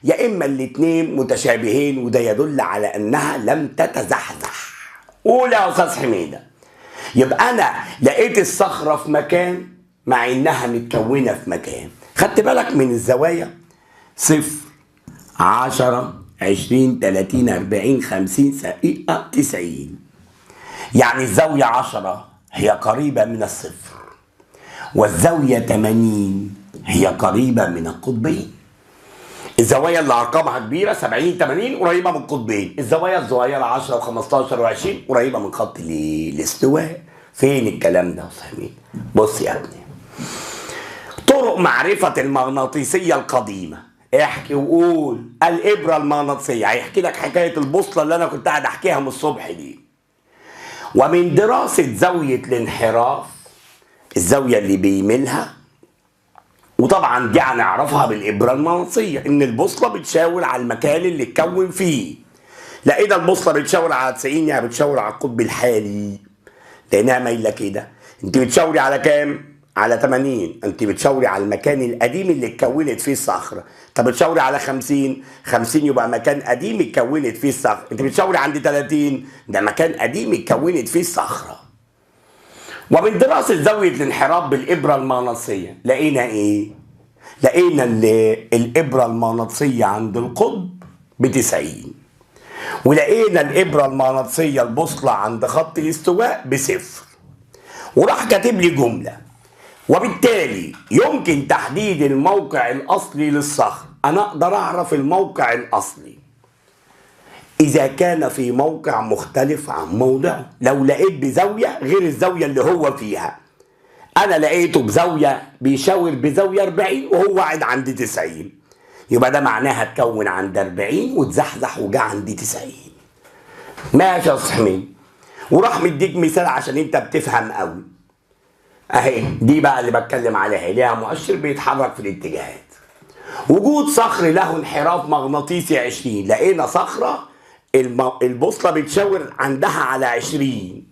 يا اما الاثنين متشابهين وده يدل على انها لم تتزحزح. قول يا استاذ حميده. يبقى انا لقيت الصخرة في مكان مع انها متكونه في مكان. خدت بالك من الزوايا؟ 0 10 20 30 40 50 90. يعني الزاوية 10 هي قريبه من الصفر، والزاويه 80 هي قريبه من القطبين. الزوايا اللي ارقامها كبيرة 70 80 قريبه من القطبين، الزوايا الصغيرة 10 و15 و20 قريبه من خط الاستواء. فين الكلام ده يا استاذ؟ بص يا ابني، طرق معرفة المغناطيسيه القديمة. احكي وقول. الابره المغناطيسيه، هيحكي لك حكاية البوصلة اللي انا كنت قاعد احكيها من الصبح دي. ومن دراسة زاوية الانحراف، الزاوية اللي بيميلها، وطبعا دي هنعرفها بالابره المغناطيسيه، ان البوصلة بتشاور على المكان اللي اتكون فيه. لقينا البوصلة بتشاور على 90، يعني بتشاور على القطب الحالي لانها مايلة كده. انت بتشاوري على كام؟ على 80. انت بتشاوري على المكان القديم اللي اتكونت فيه الصخرة. طب بتشاوري على 50، 50 يبقى مكان قديم اتكونت فيه الصخرة. انت بتشاوري عند 30، ده مكان قديم اتكونت فيه الصخرة. ومن دراسة زاوية الانحراف بالابره المغناطيسيه لقينا ايه؟ لقينا الابره المغناطيسيه عند القطب ب90، ولقينا الابره المغناطيسيه البوصلة عند خط الاستواء ب0. وراح كاتب لي جملة: وبالتالي يمكن تحديد الموقع الاصلي للصخر. انا اقدر اعرف الموقع الاصلي اذا كان في موقع مختلف عن موضعه. لو لقيت بزاوية غير الزاوية اللي هو فيها، انا لقيته بزاوية بيشاور بزاوية 40 وهو قاعد عند 90، يبقى ده معناها اتكون عند 40 واتزحزح وجا عند 90. ماشي يا استاذ حميد. وراح مديك مثال عشان انت بتفهم قوي. اهي دي بقى اللي بتكلم عليها، ليها مؤشر بيتحرك في الاتجاهات. وجود صخر له انحراف مغناطيسي 20، لقينا صخرة البوصلة بتشاور عندها على 20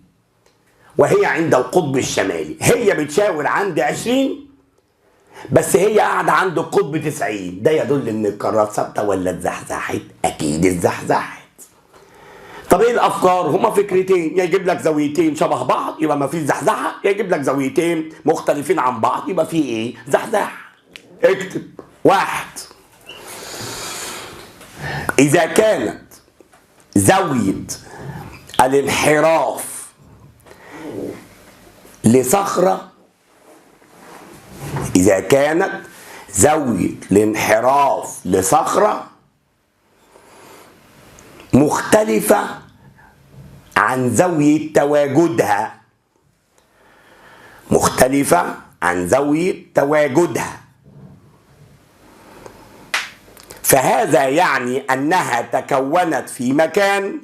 وهي عند القطب الشمالي، هي بتشاور عند 20 بس هي قاعدة عند القطب 90. ده يدل ان القارات ثابتة ولا اتزحزحت؟ اكيد اتزحزحت. طب ايه الافكار؟ هما فكرتين، يا يجيب لك زاويتين شبه بعض يبقى ما فيش زحزحه، يا يجيب لك زاويتين مختلفين عن بعض يبقى في ايه؟ زحزحه. اكتب: 1، اذا كانت زاوية الانحراف لصخره، اذا كانت زاوية الانحراف لصخره مختلفة عن زاوية تواجدها، مختلفة عن زاوية تواجدها، فهذا يعني أنها تكونت في مكان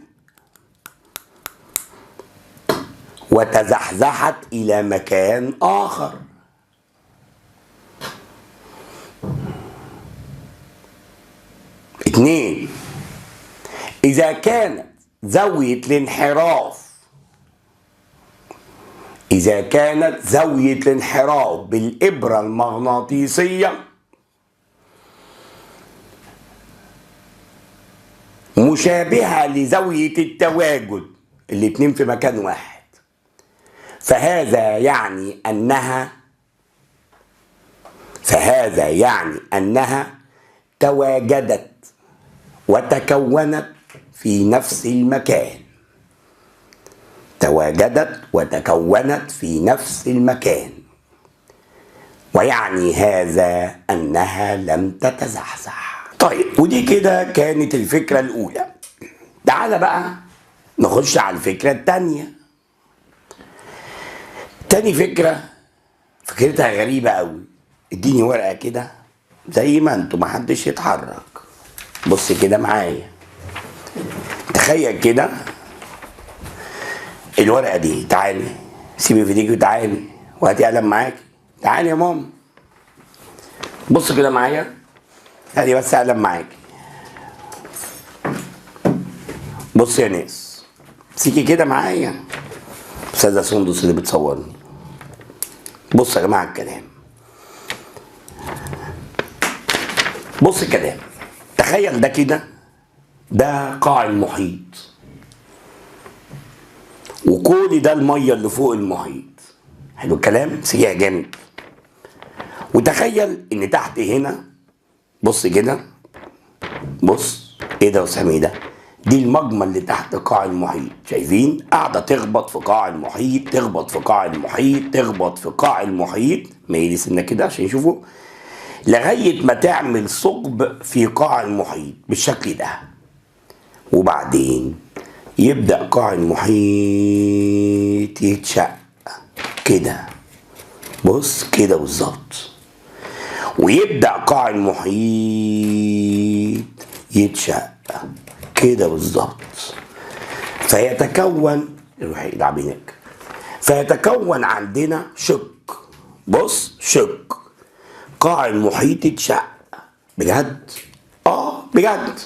وتزحزحت إلى مكان آخر. 2، إذا كانت زاوية الانحراف، إذا كانت زاوية الانحراف بالإبرة المغناطيسية مشابهة لزاوية التواجد، الاتنين في مكان واحد، فهذا يعني أنها، فهذا يعني أنها تواجدت وتكونت في نفس المكان، تواجدت وتكونت في نفس المكان، ويعني هذا أنها لم تتزحزح. طيب، ودي كده كانت الفكرة الأولى. تعال بقى نخش على الفكرة التانية. تاني فكرة فكرتها غريبة أوي. اديني ورقة كده زي ما انتوا، محدش يتحرك، بص كده معايا. تخيل كده الورقة دي، تعالي سيبي في ايديكي وتعالي وهاتي قلم معاكي، تعالي يا ماما بص كده معايا، هاتي بس قلم معاكي. بص يا ناس، سيكي كده معايا، استاذة سندس اللي بتصورني. بص يا جماعة الكلام، بص الكلام، تخيل ده كده، ده قاع المحيط، وكل ده المية اللي فوق المحيط. حلو الكلام؟ سيئة جامد. وتخيل ان تحت هنا، بص كده، بص ايه ده يا سامي؟ ده دي الماجما اللي تحت قاع المحيط، شايفين؟ قاعدة تخبط في قاع المحيط، تخبط في قاع المحيط، تخبط في قاع المحيط، ميلي سنة كده عشان يشوفوا، لغاية ما تعمل ثقب في قاع المحيط بالشكل ده. وبعدين يبدأ قاع المحيط يتشق كده، بص كده بالظبط، ويبدأ قاع المحيط يتشق كده بالظبط، فيتكون، روح العب هناك، فيتكون عندنا شق. بص شق قاع المحيط اتشق بجد، بجد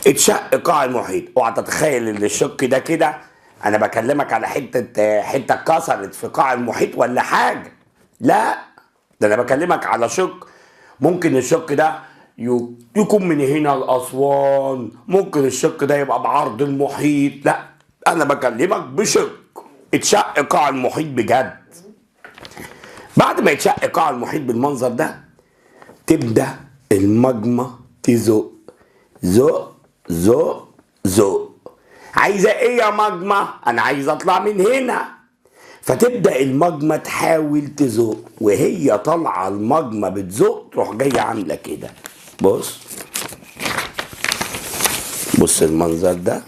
اتشق قاع المحيط. اوعى تتخيل ان الشق ده كده، انا بكلمك على حتة اتكسرت في قاع المحيط ولا حاجة، لا ده انا بكلمك على شق. ممكن الشق ده يكون من هنا لأسوان، ممكن الشق ده يبقى بعرض المحيط، لا انا بكلمك بشق اتشق قاع المحيط بجد. بعد ما يتشق قاع المحيط بالمنظر ده، تبدأ الماجما تزق زق زق زق. عايزه ايه يا ماجما؟ انا عايز اطلع من هنا. فتبدأ الماجما تحاول تزق، وهي طالعه الماجما بتزق تروح جاية عامله كده. بص بص المنظر ده،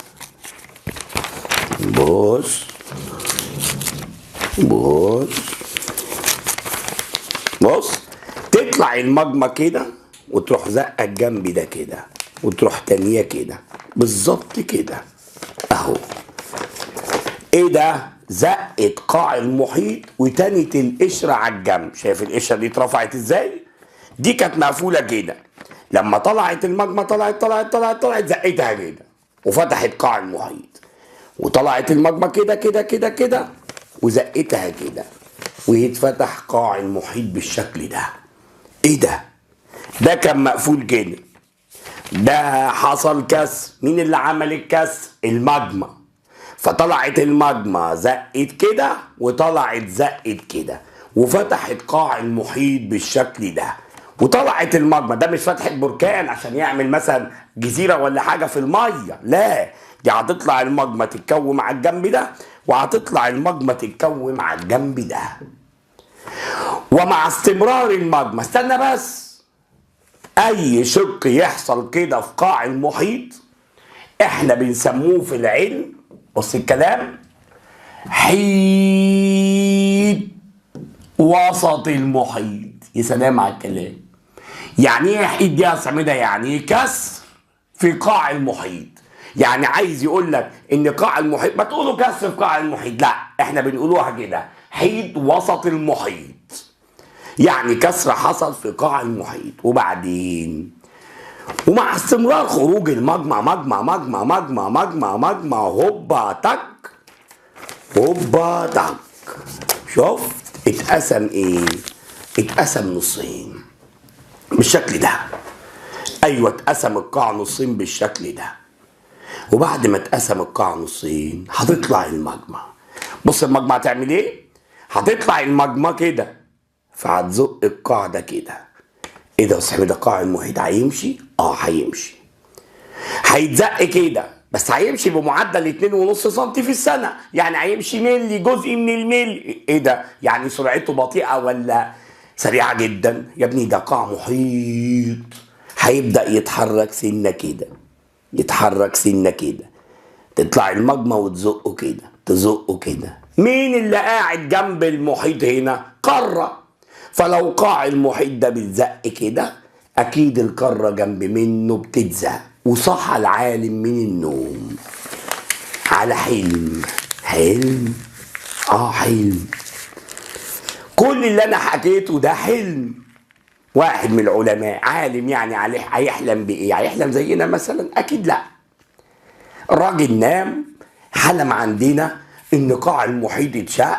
بص بص بص، تطلع الماجما كده وتروح زقه الجنب ده كده، وتروح تانية كده بالظبط كده اهو. ايه ده؟ زقت قاع المحيط وتنت القشرة على الجنب. شايف القشرة دي اترفعت ازاي؟ دي كانت مقفولة كده، لما طلعت الماجما طلعت طلعت طلعت طلعت زقتها كده وفتحت قاع المحيط، وطلعت الماجما كده كده كده كده وزقتها كده، ويتفتح قاع المحيط بالشكل ده. ايه ده؟ ده كان مقفول كده، ده حصل كسر. مين اللي عمل الكسر؟ الماجما. فطلعت الماجما زقت كده وطلعت زقت كده وفتحت قاع المحيط بالشكل ده. وطلعت الماجما، ده مش فتحة بركان عشان يعمل مثلا جزيرة ولا حاجة في المية، لا دي هتطلع الماجما تتكوم على الجنب ده، وهتطلع الماجما تتكوم على الجنب ده. ومع استمرار الماجما، استنى بس، اي شق يحصل كده في قاع المحيط احنا بنسموه في العلم، بص الكلام، حيد وسط المحيط. يا سلام على الكلام. يعني ايه حيد يا سميدة؟ يعني كسر في قاع المحيط. يعني عايز يقول لك ان قاع المحيط، ما تقولوا كسر في قاع المحيط، لا احنا بنقولوها كده حيد وسط المحيط، يعني كسر حصل في قاع المحيط. وبعدين ومع استمرار خروج الماجما ماجما ماجما ماجما ماجما ماجما، هوبا تك هوبا تك، شفت اتقسم ايه؟ اتقسم نصين بالشكل ده. ايوه اتقسم القاع نصين بالشكل ده. وبعد ما اتقسم القاع نصين هتطلع الماجما. بص الماجما هتعمل ايه؟ هتطلع الماجما كده، فهتزق القاع ده كده. ايه ده يا صاحبي؟ ده قاع المحيط هيمشي؟ هيمشي، هيتزق كده، بس هيمشي بمعدل 2.5 سم في السنة، يعني هيمشي ملي، جزء من الملي. ايه ده؟ يعني سرعته بطيئه ولا سريعة جدا؟ يا ابني ده قاع محيط، هيبدا يتحرك سنة كده، يتحرك سنة كده، تطلع الماجما وتزقه كده، تزقه كده. مين اللي قاعد جنب المحيط هنا؟ قارة. فلو قاع المحيط ده بيتزق كده، اكيد القارة جنب منه بتتزق. وصحى العالم من النوم على حلم. حلم؟ حلم. كل اللي انا حكيته ده حلم. واحد من العلماء، عالم يعني، عليه هيحلم بايه؟ هيحلم زينا مثلا؟ اكيد لا. الراجل نام، حلم عندنا ان قاع المحيط اتشق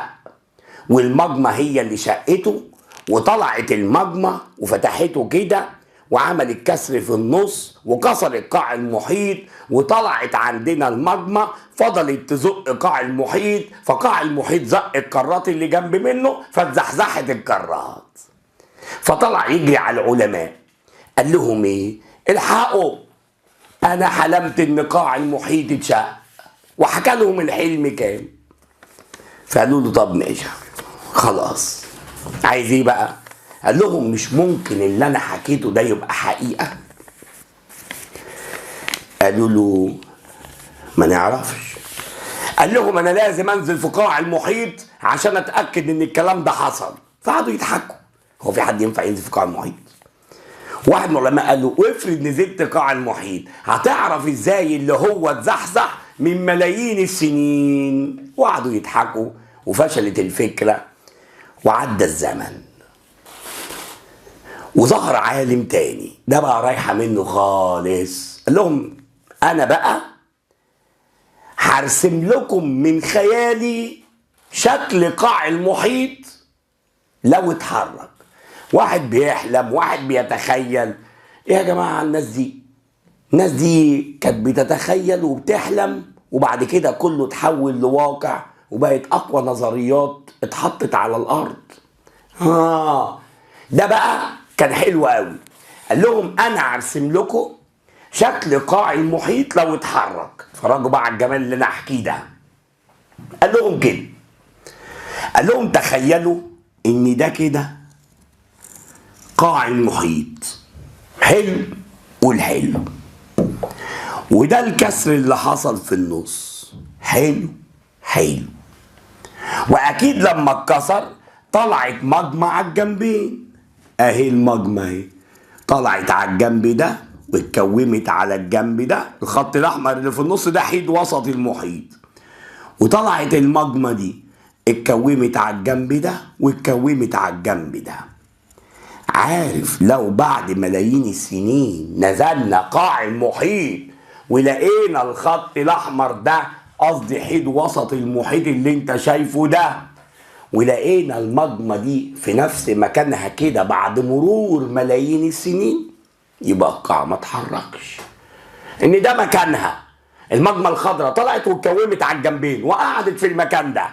والماجما هي اللي شقته، وطلعت الماجما وفتحته كده وعمل الكسر في النص وكسرت قاع المحيط وطلعت عندنا الماجما، فضلت تزق قاع المحيط، فقاع المحيط زق القارات اللي جنب منه فاتزحزحت القارات. فطلع يجري على العلماء قال لهم ايه؟ الحقوا، انا حلمت ان قاع المحيط اتشق. وحكى لهم الحلم كام. فقالوا له طب ماشي خلاص، عايز ايه بقى؟ قال لهم مش ممكن اللي انا حكيته ده يبقى حقيقة. قالوا له ما نعرفش. قال لهم انا لازم انزل في قاع المحيط عشان اتاكد ان الكلام ده حصل. فقعدوا يضحكوا، هو في حد ينفع ينزل في قاع المحيط؟ واحد من العلماء قال له افرض نزلت قاع المحيط هتعرف ازاي اللي هو اتزحزح من ملايين السنين؟ وقعدوا يضحكوا وفشلت الفكرة. وعدى الزمن وظهر عالم تاني، ده بقى رايحة منه خالص. قال لهم انا بقى هرسم لكم من خيالي شكل قاع المحيط لو اتحرك. واحد بيحلم، واحد بيتخيل. ايه يا جماعة الناس دي؟ الناس دي كانت بتتخيل وبتحلم، وبعد كده كله اتحول لواقع وبقت اقوى نظريات اتحطت على الارض. ده بقى كان حلو قوي. قال لهم انا هرسم لكم شكل قاع المحيط لو اتحرك. اتفرجوا بقى على الجمال اللي انا احكيه ده. قال لهم كده، قال لهم تخيلوا ان ده كده قاع المحيط، حلو والحلو، وده الكسر اللي حصل في النص، حلو حلو. واكيد لما اتكسر طلعت مجمع على الجنبين، اهي المجمع اهي طلعت على الجنب ده واتكومت على الجنب ده، الخط الاحمر اللي في النص ده حيد وسط المحيط، وطلعت المجمة دي اتكومت على الجنب ده واتكومت على الجنب ده. عارف لو بعد ملايين السنين نزلنا قاع المحيط ولقينا الخط الاحمر ده، قصدي حيد وسط المحيط اللي انت شايفه ده، ولقينا المجمة دي في نفس مكانها كده بعد مرور ملايين السنين، يبقى القاع ما اتحركش، ان ده مكانها. المجمة الخضراء طلعت واتكومت على الجنبين وقعدت في المكان ده.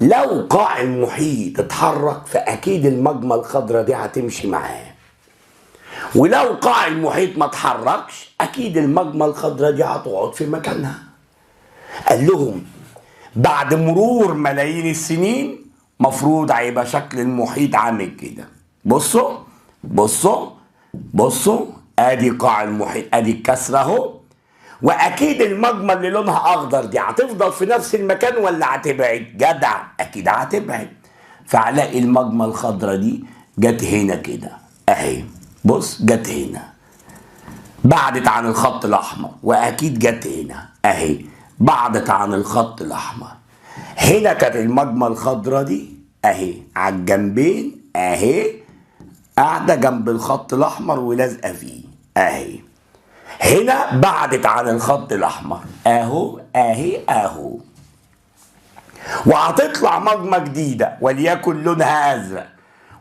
لو قاع المحيط اتحرك فاكيد المجمة الخضراء دي هتمشي معاه، ولو قاع المحيط ما اتحركش اكيد المجمة الخضراء دي هتقعد في مكانها. قال لهم بعد مرور ملايين السنين مفروض هيبقى شكل المحيط عامل كده. بصوا بصوا بصوا، ادي قاع المحيط، ادي الكسرة اهو، واكيد المجمة اللي لونها اخضر دي هتفضل في نفس المكان ولا هتبعد؟ جدع، اكيد هتبعد. فهلاقي المجمة الخضراء دي جت هنا كده اهي، بص جت هنا، بعدت عن الخط الاحمر، واكيد جت هنا اهي، بعدت عن الخط الاحمر. هنا كانت المجمة الخضراء دي اهي على الجنبين اهي، قاعدة جنب الخط الاحمر ولازقه فيه اهي. هنا بعدت عن الخط الاحمر اهو اهي اهو، وهتطلع مجمة جديدة وليكن لونها ازرق،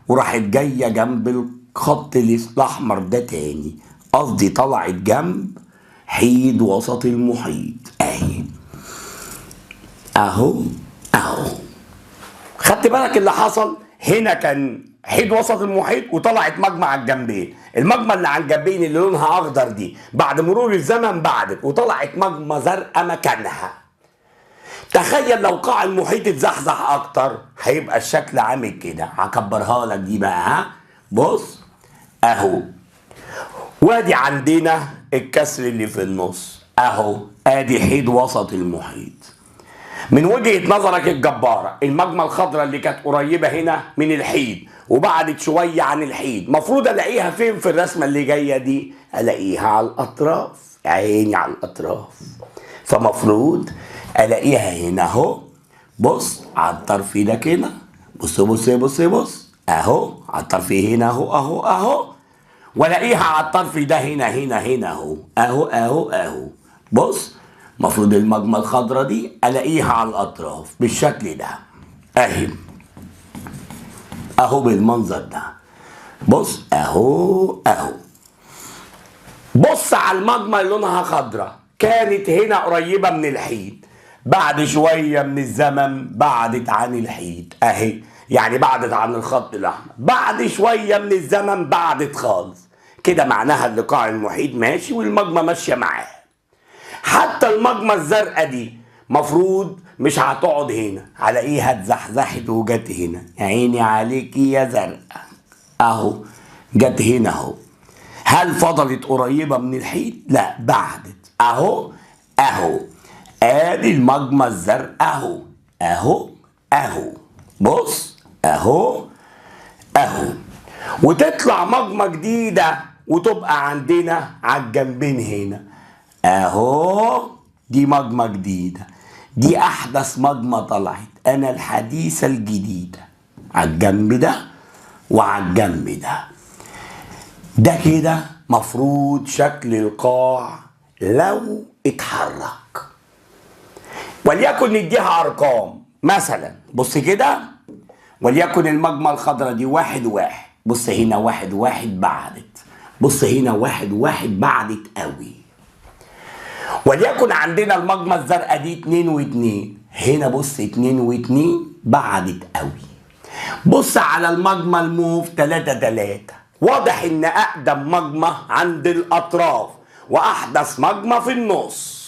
وراحت جاية جنب الخط الاحمر ده تاني، قصدي طلعت جنب حيد وسط المحيط اهي اهو اهو. خدت بالك اللي حصل؟ هنا كان حيد وسط المحيط وطلعت مجمة على الجنبين، المجمة اللي على الجنبين اللي لونها اخضر دي بعد مرور الزمن بعدت وطلعت مجمة زرقاء مكانها. تخيل لو قاع المحيط اتزحزح اكتر هيبقى الشكل عامل كده. هكبرها لك دي بقى، ها بص اهو، وادي عندنا الكسر اللي في النص اهو، ادي حيد وسط المحيط. من وجهة نظرك الجبارة، المجمة الخضراء اللي كانت قريبة هنا من الحيد وبعدت شوية عن الحيد، مفروض الاقيها فين في الرسمة اللي جاية دي؟ الاقيها على الاطراف، عيني على الاطراف، فمفروض الاقيها هنا اهو. بص على الطرف ده كده، بص بص بص بص اهو على الطرف هنا اهو اهو اهو، والاقيها على الطرف ده هنا هنا هنا اهو اهو اهو اهو. بص مفروض المجمة الخضراء دي الاقيها على الاطراف بالشكل ده اهي اهو بالمنظر ده. بص اهو اهو. بص على الماجما اللي لونها خضراء، كانت هنا قريبة من الحيط، بعد شوية من الزمن بعدت عن الحيط اهي، يعني بعدت عن الخط الاحمر، بعد شوية من الزمن بعدت خالص كده، معناها اللي قاع المحيط ماشي والماجما ماشية معاه. حتى الماجما الزرقاء دي مفروض مش هتقعد هنا، على ايه؟ هتزحزحت وجت هنا. يا عيني عليكي يا زرقاء، اهو جت هنا اهو. هل فضلت قريبة من الحيط؟ لا، بعدت اهو اهو. ادي الماجما الزرقاء اهو اهو اهو، بص اهو اهو. وتطلع ماجما جديدة وتبقى عندنا على الجنبين هنا اهو. دي ماجما جديدة، دي احدث ماجما طلعت، انا الحديثة الجديدة، على الجنب ده وعلى الجنب ده. ده كده مفروض شكل القاع لو اتحرك. وليكن نديها ارقام مثلا، بص كده، وليكن الماجما الخضراء دي 1 1، بص هنا 1 1 بعدت، بص هنا 1 1 بعدت قوي. وليكن عندنا الماجما الزرقاء دي 2 و2، هنا بص 2 و2 بعدت قوي. بص على الماجما الموف 3 3، واضح ان اقدم ماجما عند الاطراف واحدث ماجما في النص.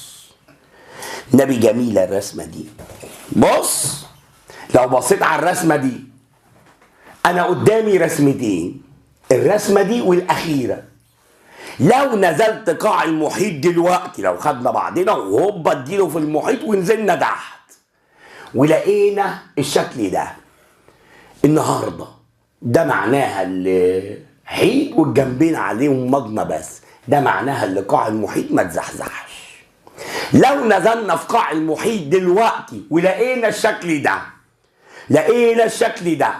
نبي جميلة الرسمة دي. بص لو بصيت على الرسمة دي، انا قدامي رسمتين، الرسمة دي والاخيرة. لو نزلت قاع المحيط دلوقتي، لو خدنا بعضنا وهوبا اديله في المحيط ونزلنا تحت ولقينا الشكل ده النهارده، ده معناها الحيط والجنبين عليهم ماجما بس، ده معناها اللي قاع المحيط ما اتزحزحش. لو نزلنا في قاع المحيط دلوقتي ولقينا الشكل ده، لقينا الشكل ده،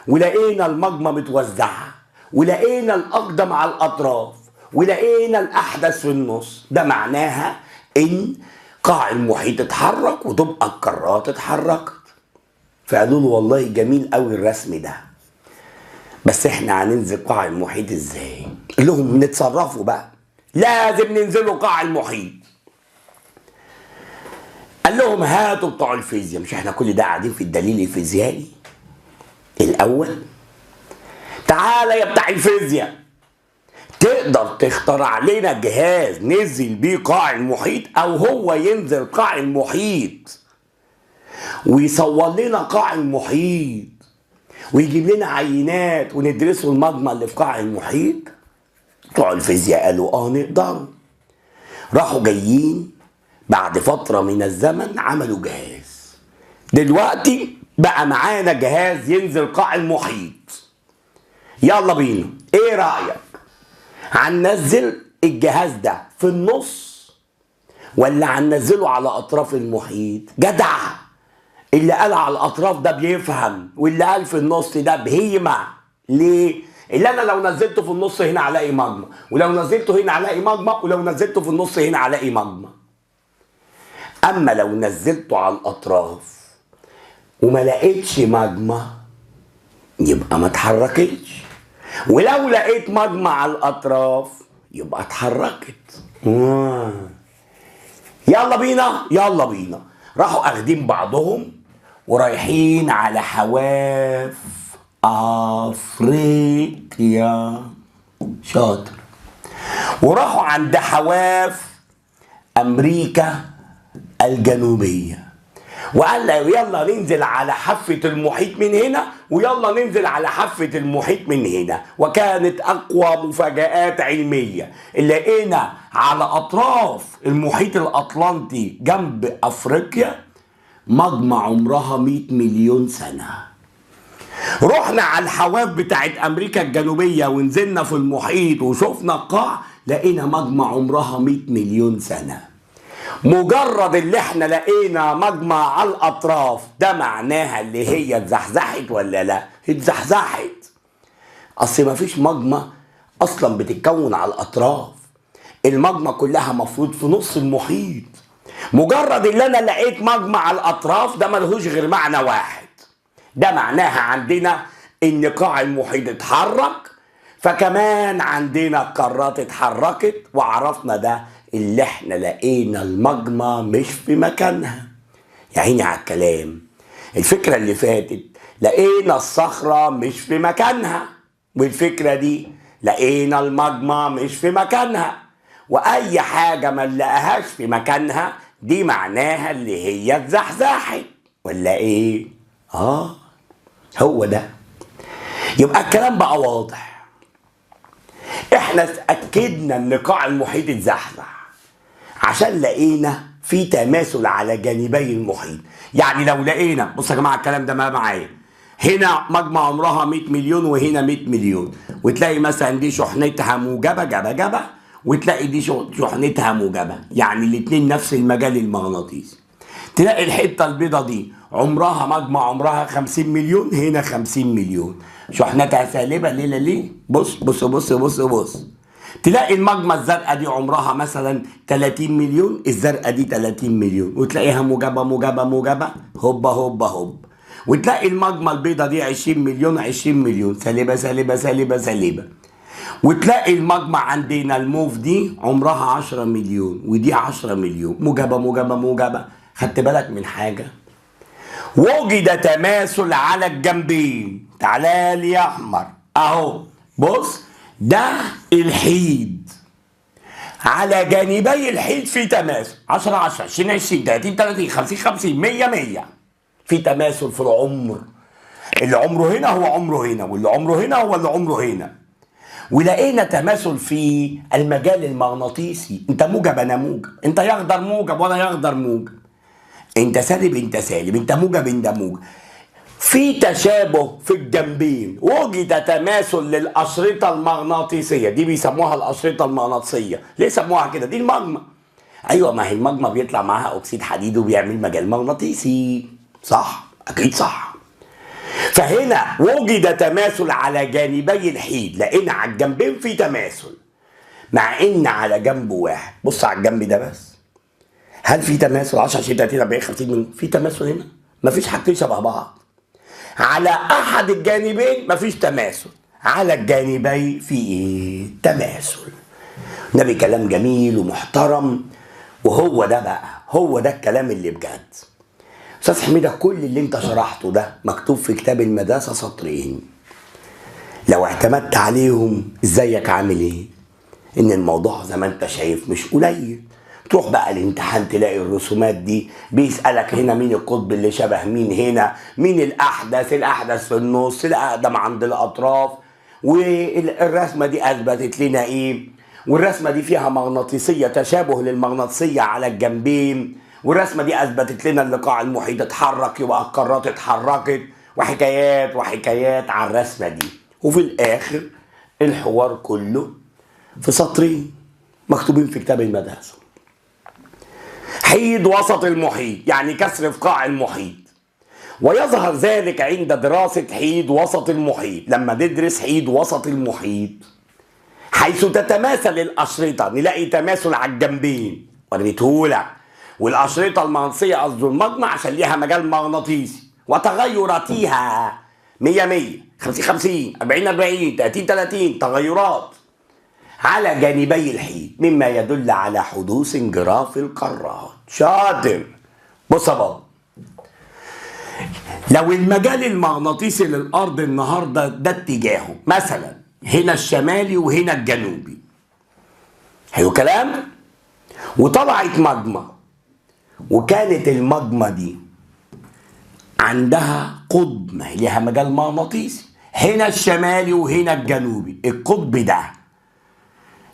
ولقينا الماجما متوزعة، ولقينا الاقدم على الاطراف، ولقينا الاحدث في النص، ده معناها ان قاع المحيط اتحرك وتبقى القارات اتحركت. فقالوا له والله جميل قوي الرسم ده، بس احنا هننزل قاع المحيط ازاي؟ قال لهم نتصرفوا بقى، لازم ننزلوا قاع المحيط. قال لهم هاتوا بتوع الفيزياء، مش احنا كل ده قاعدين في الدليل الفيزيائي الاول؟ تعالى يا بتاع الفيزياء، تقدر تخترع لنا جهاز نزل بيه قاع المحيط، او هو ينزل قاع المحيط ويصور لنا قاع المحيط ويجيب لنا عينات وندرسه الماجما اللي في قاع المحيط؟ بتوع الفيزياء قالوا اه نقدر. راحوا جايين بعد فترة من الزمن عملوا جهاز. دلوقتي بقى معانا جهاز ينزل قاع المحيط، يلا بينا، ايه رأيك؟ هننزل الجهاز ده في النص ولا هننزله على اطراف المحيط؟ جدع، اللي قال على الاطراف ده بيفهم، واللي قال في النص ده بهيمة. ليه؟ اللي انا لو نزلته في النص هنا الاقي ماجما، ولو نزلته هنا الاقي ماجما، ولو نزلته في النص هنا الاقي ماجما. اما لو نزلته على الاطراف وما لقيتش ماجما يبقى ما اتحركتش، ولو لقيت ماجما على الاطراف يبقى اتحركت. يلا بينا يلا بينا. راحوا اخدين بعضهم ورايحين على حواف افريقيا، شاطر، وراحوا عند حواف امريكا الجنوبية، وقال يلا ننزل على حافة المحيط من هنا، ويلا ننزل على حافة المحيط من هنا. وكانت أقوى مفاجآت علمية، لقينا على أطراف المحيط الأطلنطي جنب أفريقيا ماجما عمرها 100 مليون سنة. رحنا على الحواف بتاعت أمريكا الجنوبية ونزلنا في المحيط وشفنا القاع، لقينا ماجما عمرها 100 مليون سنة. مجرد اللي احنا لقينا ماجما على الاطراف ده معناها اللي هي اتزحزحت ولا لا؟ اتزحزحت. اصل مفيش ماجما اصلا بتتكون على الاطراف، الماجما كلها مفروض في نص المحيط. مجرد اللي انا لقيت ماجما على الاطراف ده ملهوش غير معنى واحد، ده معناها عندنا ان قاع المحيط اتحرك فكمان عندنا القارات اتحركت، وعرفنا ده اللي احنا لقينا الماجما مش في مكانها. يا عيني على الكلام. الفكرة اللي فاتت لقينا الصخرة مش في مكانها، والفكرة دي لقينا الماجما مش في مكانها، وأي حاجة ما نلاقيهاش في مكانها دي معناها اللي هي اتزحزحت، ولا ايه؟ هو ده. يبقى الكلام بقى واضح. احنا اتأكدنا ان قاع المحيط اتزحزح عشان لقينا في تماثل على جانبي المحيط. يعني لو لقينا، بصوا يا جماعة الكلام ده ما معايا، هنا مجمع عمرها 100 مليون وهنا 100 مليون، وتلاقي مثلا دي شحنتها موجبه جبه جبه، وتلاقي دي شحنتها موجبه، يعني الاثنين نفس المجال المغناطيسي. تلاقي الحتة البيضة دي عمرها مجمع عمرها 50 مليون، هنا 50 مليون، شحنتها سالبه. ليه ليه؟ بص بص بص بص بص. تلاقي المجمة الزرقاء دي عمرها مثلا 30 مليون، الزرقاء دي 30 مليون، وتلاقيها موجبه موجبه موجبه، هوبا هوبا هوب. وتلاقي المجمة البيضة دي 20 مليون 20 مليون، سالبه سالبه سالبه سالبه. وتلاقي المجمة عندنا الموف دي عمرها 10 مليون ودي 10 مليون، موجبه موجبه موجبه. خدت بالك من حاجة؟ وجد تماثل على الجنبين. تعالى لي يا احمر اهو، بص ده الحيد، على جانبي الحيد في تماثل 10 10 20 20 30 30 50 50 100 100، في تماثل في العمر. اللي عمره هنا هو عمره هنا، واللي عمره هنا هو اللي عمره هنا. ولقينا تماثل في المجال المغناطيسي، انت موجب انا موجب، انت يخضر موجب وانا يخضر موجب، انت سالب انت سالب، انت موجب انت موجب. في تشابه في الجنبين، وجد تماثل للأشرطة المغناطيسية. دي بيسموها الأشرطة المغناطيسية. ليه سموها كده؟ دي الماجما. ايوه، ما هي الماجما بيطلع معاها اكسيد حديد وبيعمل مجال مغناطيسي، صح؟ اكيد صح. فهنا وجد تماثل على جانبي الحيد، لقينا على الجنبين في تماثل، مع ان على جنب واحد. بص على الجنب ده بس، هل في تماثل؟ 10 20 30 40 50 من في تماثل هنا؟ مفيش حاجتين شبه بعض. على احد الجانبين مفيش تماثل، على الجانبين في ايه؟ تماثل. نبي كلام جميل ومحترم، وهو ده بقى، هو ده الكلام اللي بجد. استاذ حميده، كل اللي انت شرحته ده مكتوب في كتاب المدرسة سطرين، لو اعتمدت عليهم ازيك عامل ايه؟ ان الموضوع زي ما انت شايف مش قليل. تروح بقى الامتحان تلاقي الرسومات دي، بيسألك هنا مين القطب اللي شبه مين، هنا مين الأحدث، الأحدث في النص، الأقدم عند الأطراف، والرسمة دي أثبتت لنا إيه، والرسمة دي فيها مغناطيسية، تشابه للمغناطيسية على الجنبين، والرسمة دي أثبتت لنا إن قاع المحيط اتحرك يبقى القارات اتحركت، وحكايات وحكايات على الرسمة دي. وفي الآخر الحوار كله في سطرين مكتوبين في كتاب المدرسة. حيد وسط المحيط، يعني كسر في قاع المحيط، ويظهر ذلك عند دراسة حيد وسط المحيط. لما ندرس حيد وسط المحيط حيث تتماثل الأشرطة، نلاقي تماثل على الجنبين، وريتهولك، والأشرطة المغناطيسية قصده المجمع عشان ليها مجال مغناطيسي، وتغيراتها 100 100 50 50 40 40 30 30، تغيرات على جانبي الحيد، مما يدل على حدوث انجراف القارات. شاطر. بص يا بابا، لو المجال المغناطيسي للارض النهارده ده اتجاهه، مثلا هنا الشمالي وهنا الجنوبي، حلو كلام، وطلعت ماجما، وكانت الماجما دي عندها قطب، ما هي ليها مجال مغناطيسي، هنا الشمالي وهنا الجنوبي، القطب ده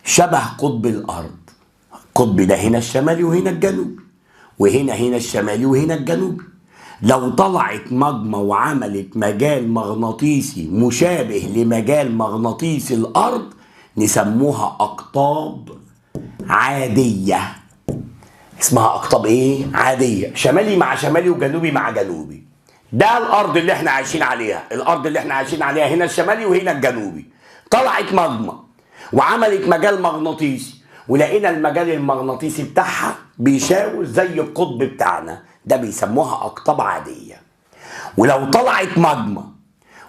شبه قطب الارض، القطب ده هنا الشمالي وهنا الجنوبي، وهنا هنا الشمالي وهنا الجنوبي. لو طلعت ماجما وعملت مجال مغناطيسي مشابه لمجال مغناطيسي الارض نسموها اقطاب عادية. اسمها اقطاب ايه؟ عادية، شمالي مع شمالي وجنوبي مع جنوبي. ده الارض اللي احنا عايشين عليها، الارض اللي احنا عايشين عليها هنا الشمالي وهنا الجنوبي. طلعت ماجما وعملت مجال مغناطيسي، ولقينا المجال المغناطيسي بتاعها بيشاور زي القطب بتاعنا، ده بيسموها اقطاب عادية. ولو طلعت ماجما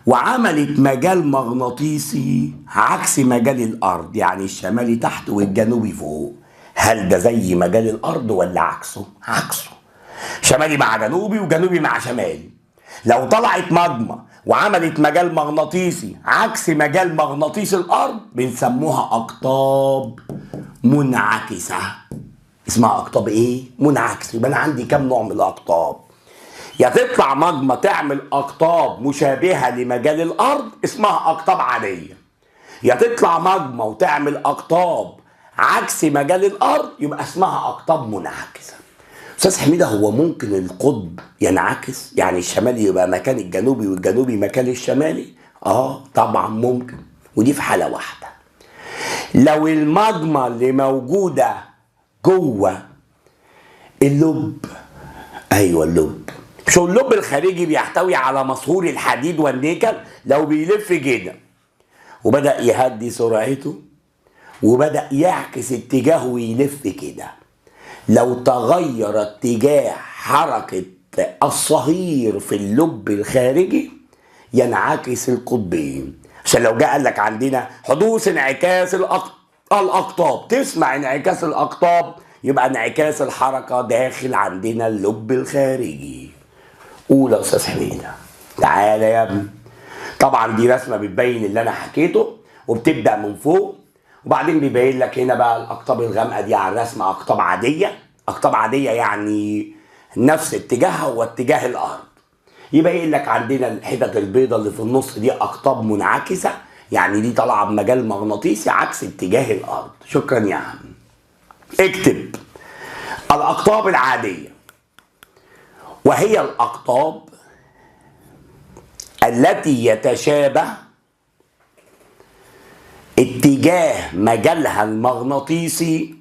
وعملت مجال مغناطيسي عكس مجال الأرض، يعني الشمالي تحت والجنوبي فوق، هل ده زي مجال الأرض ولا عكسه؟ عكسه، شمالي مع جنوبي وجنوبي مع شمالي. لو طلعت ماجما وعملت مجال مغناطيسي عكس مجال مغناطيس الأرض بنسموها أقطاب منعكسة. اسمها أقطاب إيه؟ منعكسة. يبقى أنا عندي كام نوع من الأقطاب؟ يا تطلع ماجما تعمل أقطاب مشابهة لمجال الأرض اسمها أقطاب عادية، يا تطلع ماجما وتعمل أقطاب عكس مجال الأرض يبقى اسمها أقطاب منعكسة. أستاذ حميدة، هو ممكن القطب ينعكس؟ يعني الشمالي يبقى مكان الجنوبي والجنوبي مكان الشمالي؟ آه طبعا ممكن، ودي في حالة واحدة، لو الماجما اللي موجودة جوه اللب. أيوه اللب، مش اللب الخارجي بيحتوي على مصهور الحديد والنيكل، لو بيلف كده وبدأ يهدي سرعته وبدأ يعكس اتجاهه ويلف كده، لو تغير اتجاه حركة الصهير في اللب الخارجي ينعكس القطبين. عشان لو جاء قال لك عندنا حدوث انعكاس الأقطاب، تسمع انعكاس الأقطاب يبقى انعكاس الحركة داخل عندنا اللب الخارجي. قول يا أستاذ حميدة، تعالى يا ابني. طبعا دي رسمة بتبين اللي أنا حكيته، وبتبدأ من فوق وبعدين بيبين لك هنا بقى الأقطاب الغامقة دي على الرسمة أقطاب عادية. أقطاب عادية يعني نفس اتجاهها هو اتجاه الأرض. يبين لك عندنا الحتت البيضة اللي في النص دي أقطاب منعكسة، يعني دي طالعة بمجال مغناطيسي عكس اتجاه الأرض. شكرا يا عم. اكتب الأقطاب العادية، وهي الأقطاب التي يتشابه اتجاه مجالها المغناطيسي،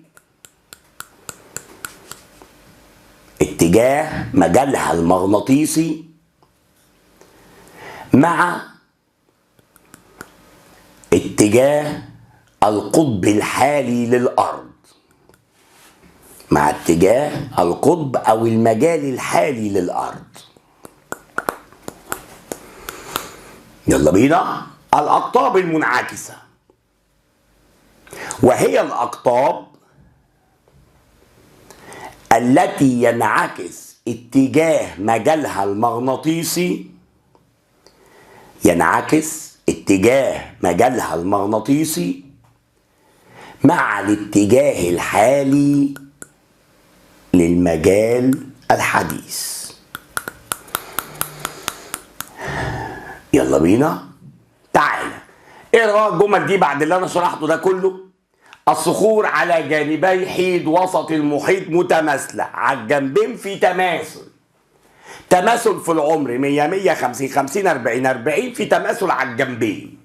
اتجاه مجالها المغناطيسي مع اتجاه القطب الحالي للأرض، مع اتجاه القطب أو المجال الحالي للأرض. يلا بينا. الأقطاب المنعكسة، وهي الأقطاب التي ينعكس اتجاه مجالها المغناطيسي، ينعكس اتجاه مجالها المغناطيسي مع الاتجاه الحالي للمجال الحديث. يلا بينا. تعالى اقرا الجمل دي بعد اللي انا شرحته ده كله. الصخور على جانبي حيد وسط المحيط متماثلة، على الجنبين في تماثل، تماثل في العمر 100 100 50 50 40 40، في تماثل على الجنبين،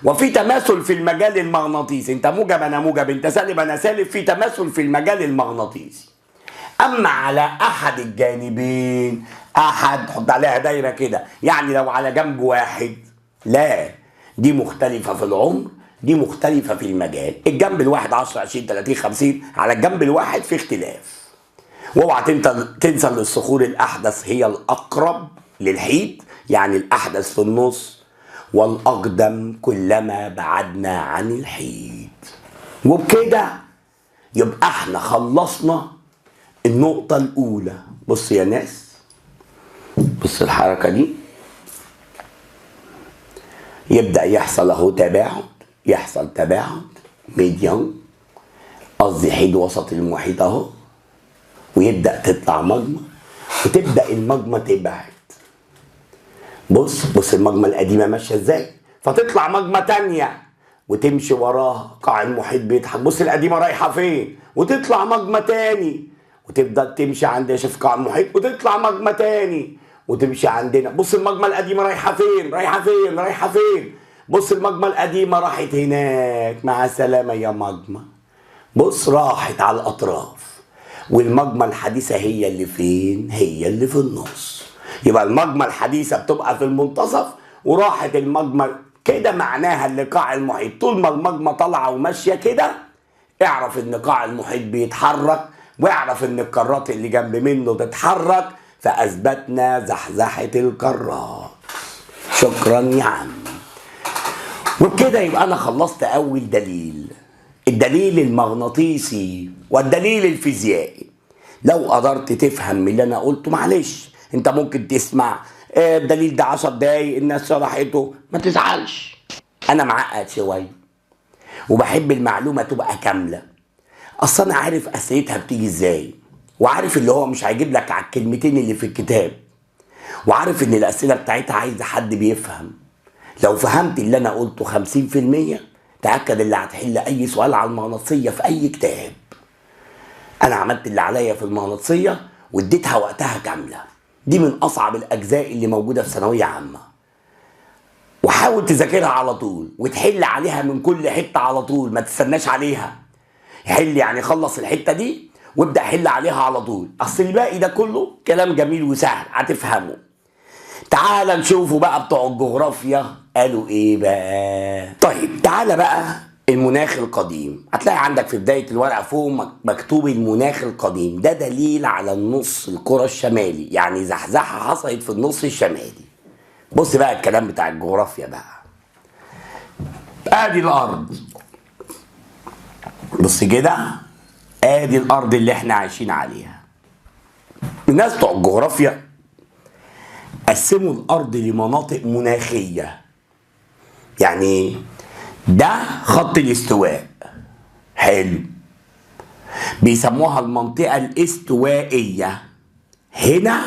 وفي تماثل في المجال المغناطيسي، انت موجب انا موجب، انت سالب انا سالب، في تماثل في المجال المغناطيسي. اما على احد الجانبين، احد حط عليها دايرة كده، يعني لو على جنب واحد لا، دي مختلفة في العمر، دي مختلفة في المجال، الجنب الواحد 10 20 30 50، على الجنب الواحد في اختلاف. واوعى تنسى ان الصخور الاحدث هي الاقرب للحيد، يعني الاحدث في النص، والاقدم كلما بعدنا عن الحيد. وبكده يبقى احنا خلصنا النقطة الأولى. بص يا ناس، بص الحركة دي، يبدأ يحصل اهو تباعد، يحصل تباعد ميديان، قصدي حيد وسط المحيط اهو، ويبدأ تطلع ماجما، وتبدأ الماجما تبعد. بص بص الماجما القديمة ماشية ازاي، فتطلع ماجما تانية وتمشي وراها، قاع المحيط بيضحك، بص القديمة رايحة فين، وتطلع ماجما تاني وتبدأ تمشي عند شوف قاع المحيط، وتطلع ماجما تاني وتمشي عندنا، بص الماجما القديمة رايحة فين، رايحة فين، رايحة فين، بص الماجما القديمة راحت هناك، مع السلامة يا ماجما، بص راحت على الأطراف. والماجما الحديثة هي اللي فين؟ هي اللي في النص. يبقى الماجما الحديثة بتبقى في المنتصف، وراحت الماجما كده، معناها اللي قاع المحيط طول ما الماجما طالعة وماشية كده، اعرف ان قاع المحيط بيتحرك، واعرف ان القارات اللي جنب منه تتحرك، فاثبتنا زحزحة القارات. شكرا يا عم. وبكده يبقى انا خلصت اول دليل، الدليل المغناطيسي والدليل الفيزيائي. لو قدرت تفهم من اللي انا قلته، معلش انت ممكن تسمع الدليل ده 10 دقايق الناس شرحته، ما تزعلش، انا معقد شوية وبحب المعلومة تبقى كاملة. اصل انا عارف اسئلتها بتيجي ازاي، وعارف اللي هو مش هيجيب لك على الكلمتين اللي في الكتاب، وعارف ان الاسئلة بتاعتها عايزه حد بيفهم. لو فهمت اللي انا قلته 50% تاكد اللي هتحل اي سؤال على المغناطيسيه في اي كتاب. انا عملت اللي عليا في المغناطيسيه واديتها وقتها كاملة. دي من اصعب الاجزاء اللي موجودة في ثانوية عامة، وحاول تذاكرها على طول وتحل عليها من كل حتة على طول، ما تستناش عليها. حل يعني خلص الحتة دي وابدا حل عليها على طول، اصل الباقي ده كله كلام جميل وسهل هتفهمه. تعال نشوفوا بقى بتوع الجغرافيا قالوا ايه بقى. طيب تعال بقى المناخ القديم. هتلاقي عندك في بداية الورقة فوق مكتوب المناخ القديم. ده دليل على النص الكرة الشمالي، يعني زحزحة حصلت في النص الشمالي. بص بقى الكلام بتاع الجغرافيا بقى. ادي الارض، بص كده، ادي الارض اللي احنا عايشين عليها. الناس بتوع الجغرافيا قسموا الارض لمناطق مناخية. يعني ده خط الاستواء، حلو، بيسموها المنطقة الاستوائية. هنا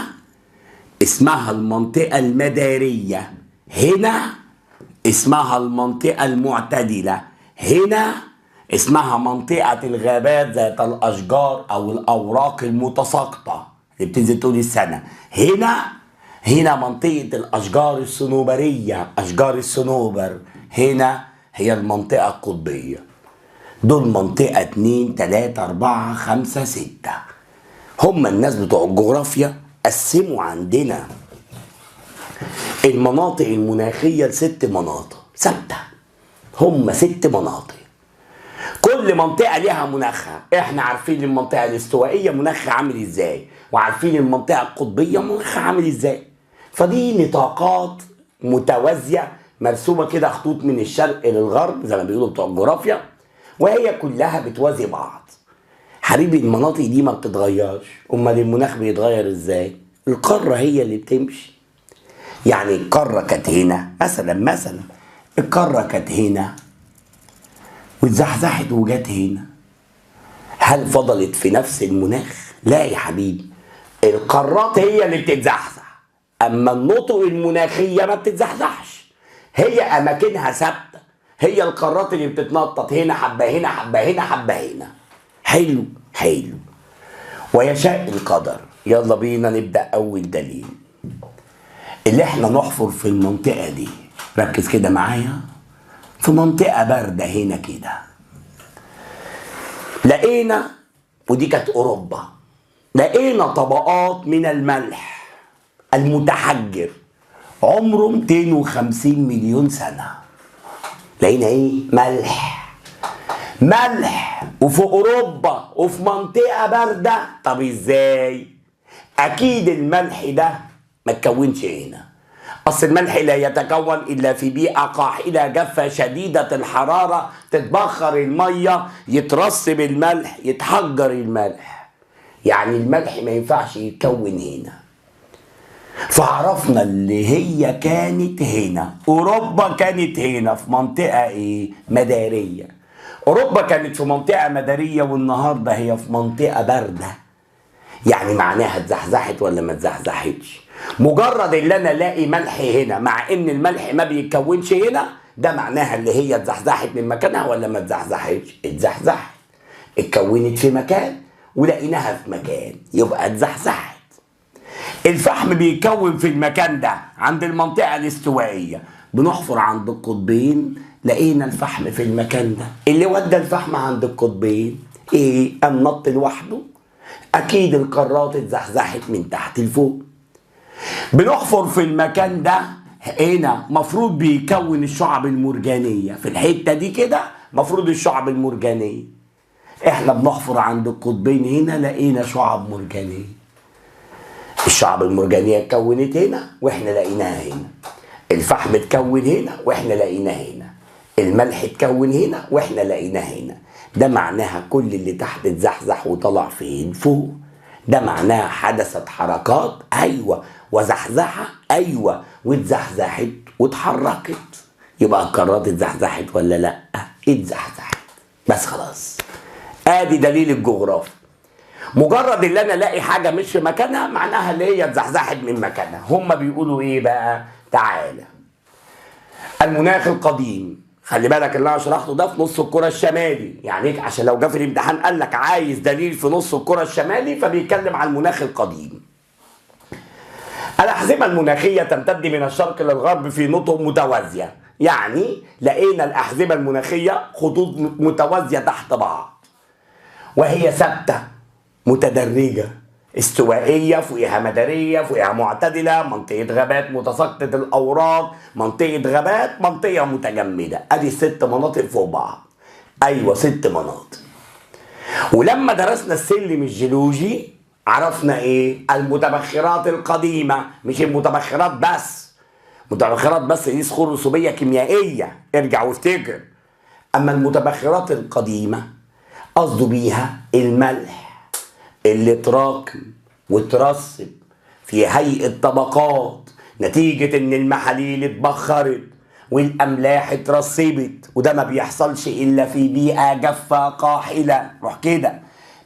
اسمها المنطقة المدارية، هنا اسمها المنطقة المعتدلة، هنا اسمها منطقة الغابات ذات الأشجار أو الأوراق المتساقطة اللي بتنزل طول السنة، هنا منطقة الأشجار الصنوبرية، أشجار الصنوبر، هنا هي المنطقة القطبية. دول منطقة 2 3 4 5 6. هم الناس بتوع الجغرافيا قسموا عندنا المناطق المناخية لست مناطق ثابتة. هم 6 مناطق، كل منطقة ليها مناخها. احنا عارفين المنطقة الاستوائية مناخها عامل ازاي، وعارفين المنطقة القطبية مناخها عامل ازاي. فدي نطاقات متوازية مرسومة كده، خطوط من الشرق للغرب زي ما بيقولوا بتوع الجغرافيا، وهي كلها بتوازي بعض. حبيبي المناطق دي ما بتتغيرش. امال المناخ بيتغير ازاي؟ القارة هي اللي بتمشي. يعني القارة كانت هنا مثلا القارة كانت هنا واتزحزحت وجت هنا، هل فضلت في نفس المناخ؟ لا يا حبيبي، القارات هي اللي بتتزحزح، اما النطق المناخية ما بتتزحزحش، هي اماكنها ثابتة. هي القارات اللي بتتنطط هنا حبه هنا حبه هنا حبه هنا. حلو حلو. ويشاء القدر. يلا بينا نبدا اول دليل اللي احنا نحفر في المنطقة دي. ركز كده معايا، في منطقة باردة هنا كده لقينا، ودي كانت اوروبا، لقينا طبقات من الملح المتحجر عمره 250 مليون سنة. لقينا ايه؟ ملح، ملح، وفي اوروبا وفي منطقة باردة. طب ازاي؟ اكيد الملح ده ما اتكونش هنا، اصل الملح لا يتكون الا في بيئة قاحله جافة شديدة الحرارة، تتبخر المية، يترسب الملح، يتحجر الملح. يعني الملح ما ينفعش يتكون هنا. فعرفنا اللي هي كانت هنا، اوروبا كانت هنا في منطقة ايه؟ مداريه. اوروبا كانت في منطقة مداريه، والنهارده هي في منطقة باردة. يعني معناها اتزحزحت ولا ما اتزحزحتش؟ مجرد اللي انا الاقي ملح هنا مع ان الملح ما بيتكونش هنا، ده معناها اللي هي اتزحزحت من مكانها ولا ما اتزحزحتش؟ اتزحزحت، اتكونت في مكان ولقيناها في مكان، يبقى اتزحزحت. الفحم بيتكون في المكان ده عند المنطقة الاستوائية، بنحفر عند القطبين لقينا الفحم في المكان ده. اللي ودى الفحم عند القطبين ايه؟ قام نط لوحده؟ اكيد القارات اتزحزحت من تحت لفوق. بنحفر في المكان ده هنا، مفروض بيكون الشعب المرجانية في الحتة دي كده، مفروض الشعب المرجانية. احنا بنحفر عند القطبين هنا لقينا شعب مرجانية. الشعب المرجانية اتكونت هنا واحنا لقيناها هنا. الفحم اتكون هنا واحنا لقيناه هنا، الملح اتكون هنا واحنا لقيناه هنا. ده معناها كل اللي تحت اتزحزح وطلع فين؟ فوق. ده معناها حدثت حركات، ايوه، وزحزحه، ايوه، واتزحزحت واتحركت. يبقى القارات اتزحزحت ولا لا؟ اتزحزحت. بس خلاص، ادي دليل الجغرافيا. مجرد اللي انا الاقي حاجة مش في مكانها معناها اللي هي اتزحزحت من مكانها. هما بيقولوا ايه بقى؟ تعالى المناخ القديم، خلي بالك اللي انا شرحته ده في نص الكره الشمالي، يعني عشان لو جه في الامتحان قال لك عايز دليل في نص الكره الشمالي فبيتكلم عن المناخ القديم. الأحزمة المناخية تمتد من الشرق للغرب في نطق متوازية، يعني لقينا الأحزمة المناخية خطوط متوازية تحت بعض، وهي ثابتة متدرجة، استوائية، فوقها مدارية، فوقها معتدلة، منطقة غابات متساقطة الأوراق، منطقة غابات، منطقة متجمدة. أدي 6 مناطق فوق بعض. أيوة 6 مناطق. ولما درسنا السلم الجيولوجي عرفنا إيه؟ المتبخرات القديمة، مش المتبخرات بس. متبخرات بس دي صخور رسوبية كيميائية، ارجع وافتكر. أما المتبخرات القديمة قصده بيها الملح اللي اتراكم وترسب في هيئة طبقات نتيجة ان المحاليل اتبخرت والاملاح اترسبت، وده ما بيحصلش الا في بيئة جافة قاحلة. روح كده،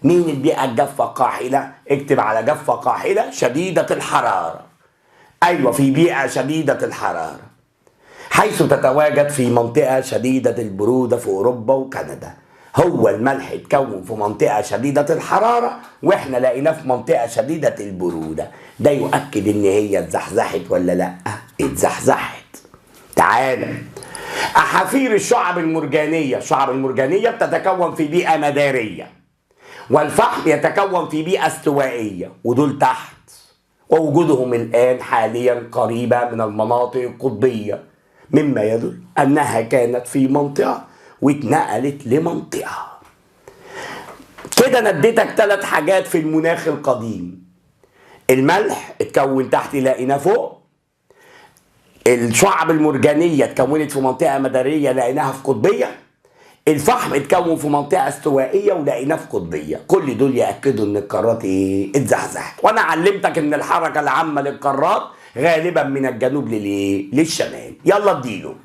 مين البيئة الجافة قاحلة؟ اكتب على جافة قاحلة شديدة الحرارة. ايوه، في بيئة شديدة الحرارة حيث تتواجد في منطقة شديدة البرودة في اوروبا وكندا. هو الملح اتكون في منطقة شديدة الحرارة واحنا لقيناه في منطقة شديدة البرودة. ده يؤكد ان هي اتزحزحت ولا لا؟ اتزحزحت. تعالى احافير الشعب المرجانية. الشعب المرجانية بتتكون في بيئة مدارية، والفحم يتكون في بيئة استوائية، ودول تحت، ووجودهم الآن حاليا قريبة من المناطق القطبية، مما يدل أنها كانت في منطقة واتنقلت لمنطقة. كده انا اديتك 3 حاجات في المناخ القديم. الملح اتكون تحت لقيناه فوق، الشعب المرجانية اتكونت في منطقة مدارية لقيناها في قطبية، الفحم اتكون في منطقة استوائية ولقيناه في قطبية. كل دول يأكدوا ان القارات ايه؟ اتزحزحت. وانا علمتك ان الحركة العامة للقارات غالبا من الجنوب للايه؟ للشمال. يلا اديله.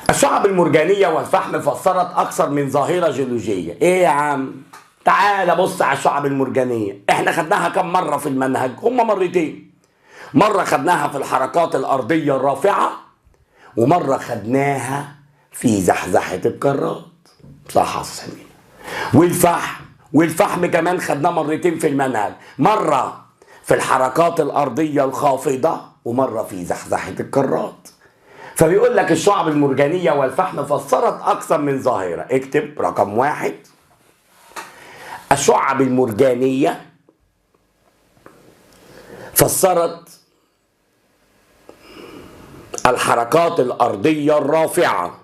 الشعب المرجانية والفحم فسرت أكثر من ظاهرة جيولوجية. إيه يا عم؟ تعال بص على الشعب المرجانية، إحنا خدناها كم مرة في المنهج؟ هما مرتين. مرة خدناها في الحركات الأرضية الرافعة، ومرة خدناها في زحزحة القارات. صح يا سمير. والفحم، والفحم كمان خدناه مرتين في المنهج، مرة في الحركات الأرضية الخافضة ومرة في زحزحة القارات. فبيقول لك الشعب المرجانية والفحم فسرت أكثر من ظاهرة. اكتب رقم 1، الشعب المرجانية فسرت الحركات الأرضية الرافعة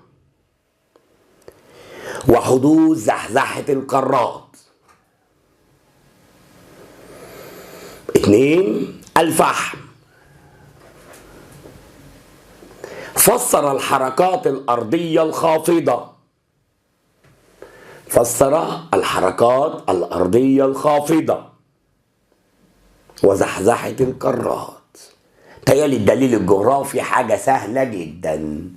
وحدوث زحزحة القارات. 2، الفحم فسر الحركات الأرضية الخافضة. فسر الحركات الأرضية الخافضة وزحزحة القارات. تهيألي الدليل الجغرافي حاجة سهلة جدا.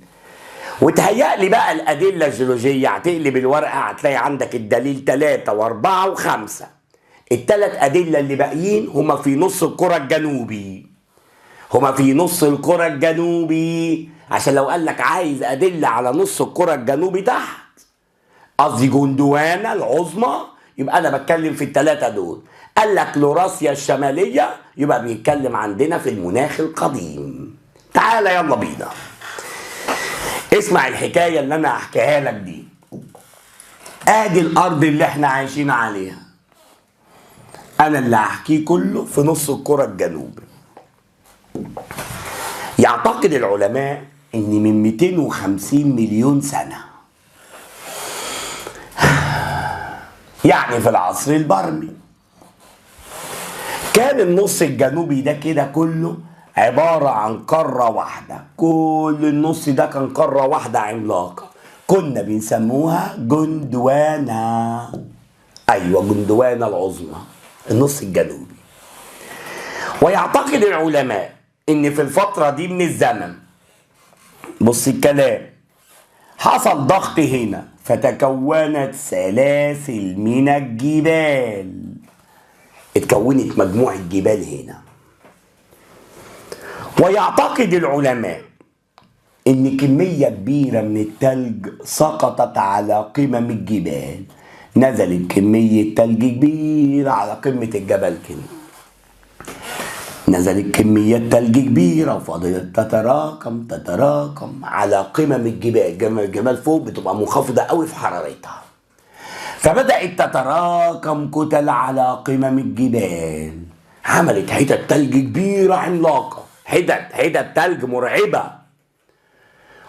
وتهيألي بقى الأدلة الجيولوجية، هتقلب الورقة هتلاقي عندك الدليل 3 و4 و5. الثلاث أدلة اللي باقيين هما في نص الكرة الجنوبي. هما في نص الكرة الجنوبي، عشان لو قال لك عايز أدلة على نص الكرة الجنوبي تحت، قصدي جندوانا العظمى، يبقى أنا بتكلم في الثلاثة دول. قال لك لوراسيا الشمالية، يبقى بيتكلم عندنا في المناخ القديم. تعالى يلا بينا اسمع الحكاية اللي أنا هحكيها لك دي. آدي الأرض اللي احنا عايشين عليها، أنا اللي هحكيه كله في نص الكرة الجنوبي. يعتقد العلماء ان من 250 مليون سنة، يعني في العصر البرمي، كان النص الجنوبي ده كده كله عبارة عن قارة واحدة، كل النص ده كان قارة واحدة عملاقة، كنا بنسموها جندوانا. أيوة جندوانا العظمى، النص الجنوبي. ويعتقد العلماء إن في الفترة دي من الزمن، بص الكلام، حصل ضغط هنا فتكونت سلاسل من الجبال، اتكونت مجموعة جبال هنا. ويعتقد العلماء ان كمية كبيرة من التلج سقطت على قمم الجبال، نزلت كمية تلج كبيرة على قمة الجبل كده، نزلت كمية تلج كبيرة وفضلت تتراكم تتراكم على قمم الجبال. الجبال فوق بتبقى منخفضة قوي في حرارتها، فبدأت تتراكم كتل على قمم الجبال، عملت حتت تلج كبيرة عملاقة، حتت تلج مرعبة.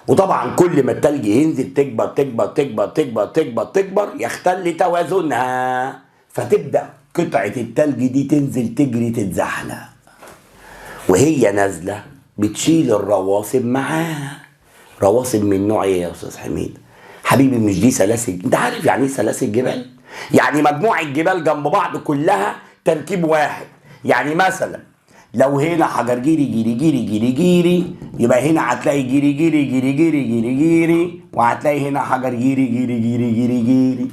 وطبعا كل ما التلج ينزل تكبر تكبر تكبر تكبر تكبر تكبر، يختل توازنها، فتبدأ قطعة التلج دي تنزل تجري تتزحلق، وهي نازلة بتشيل الرواسب معاها. رواسب من نوع ايه يا استاذ حميد؟ حبيبي مش دي سلاسل، انت عارف يعني ايه سلاسل جبال؟ يعني مجموعة جبال جنب بعض كلها تركيب واحد. يعني مثلا لو هنا حجر جيري جيري جيري جيري جيري، يبقى هنا هتلاقي جيري جيري جيري جيري جيري جيري، وهتلاقي هنا حجر جيري جيري جيري جيري جيري،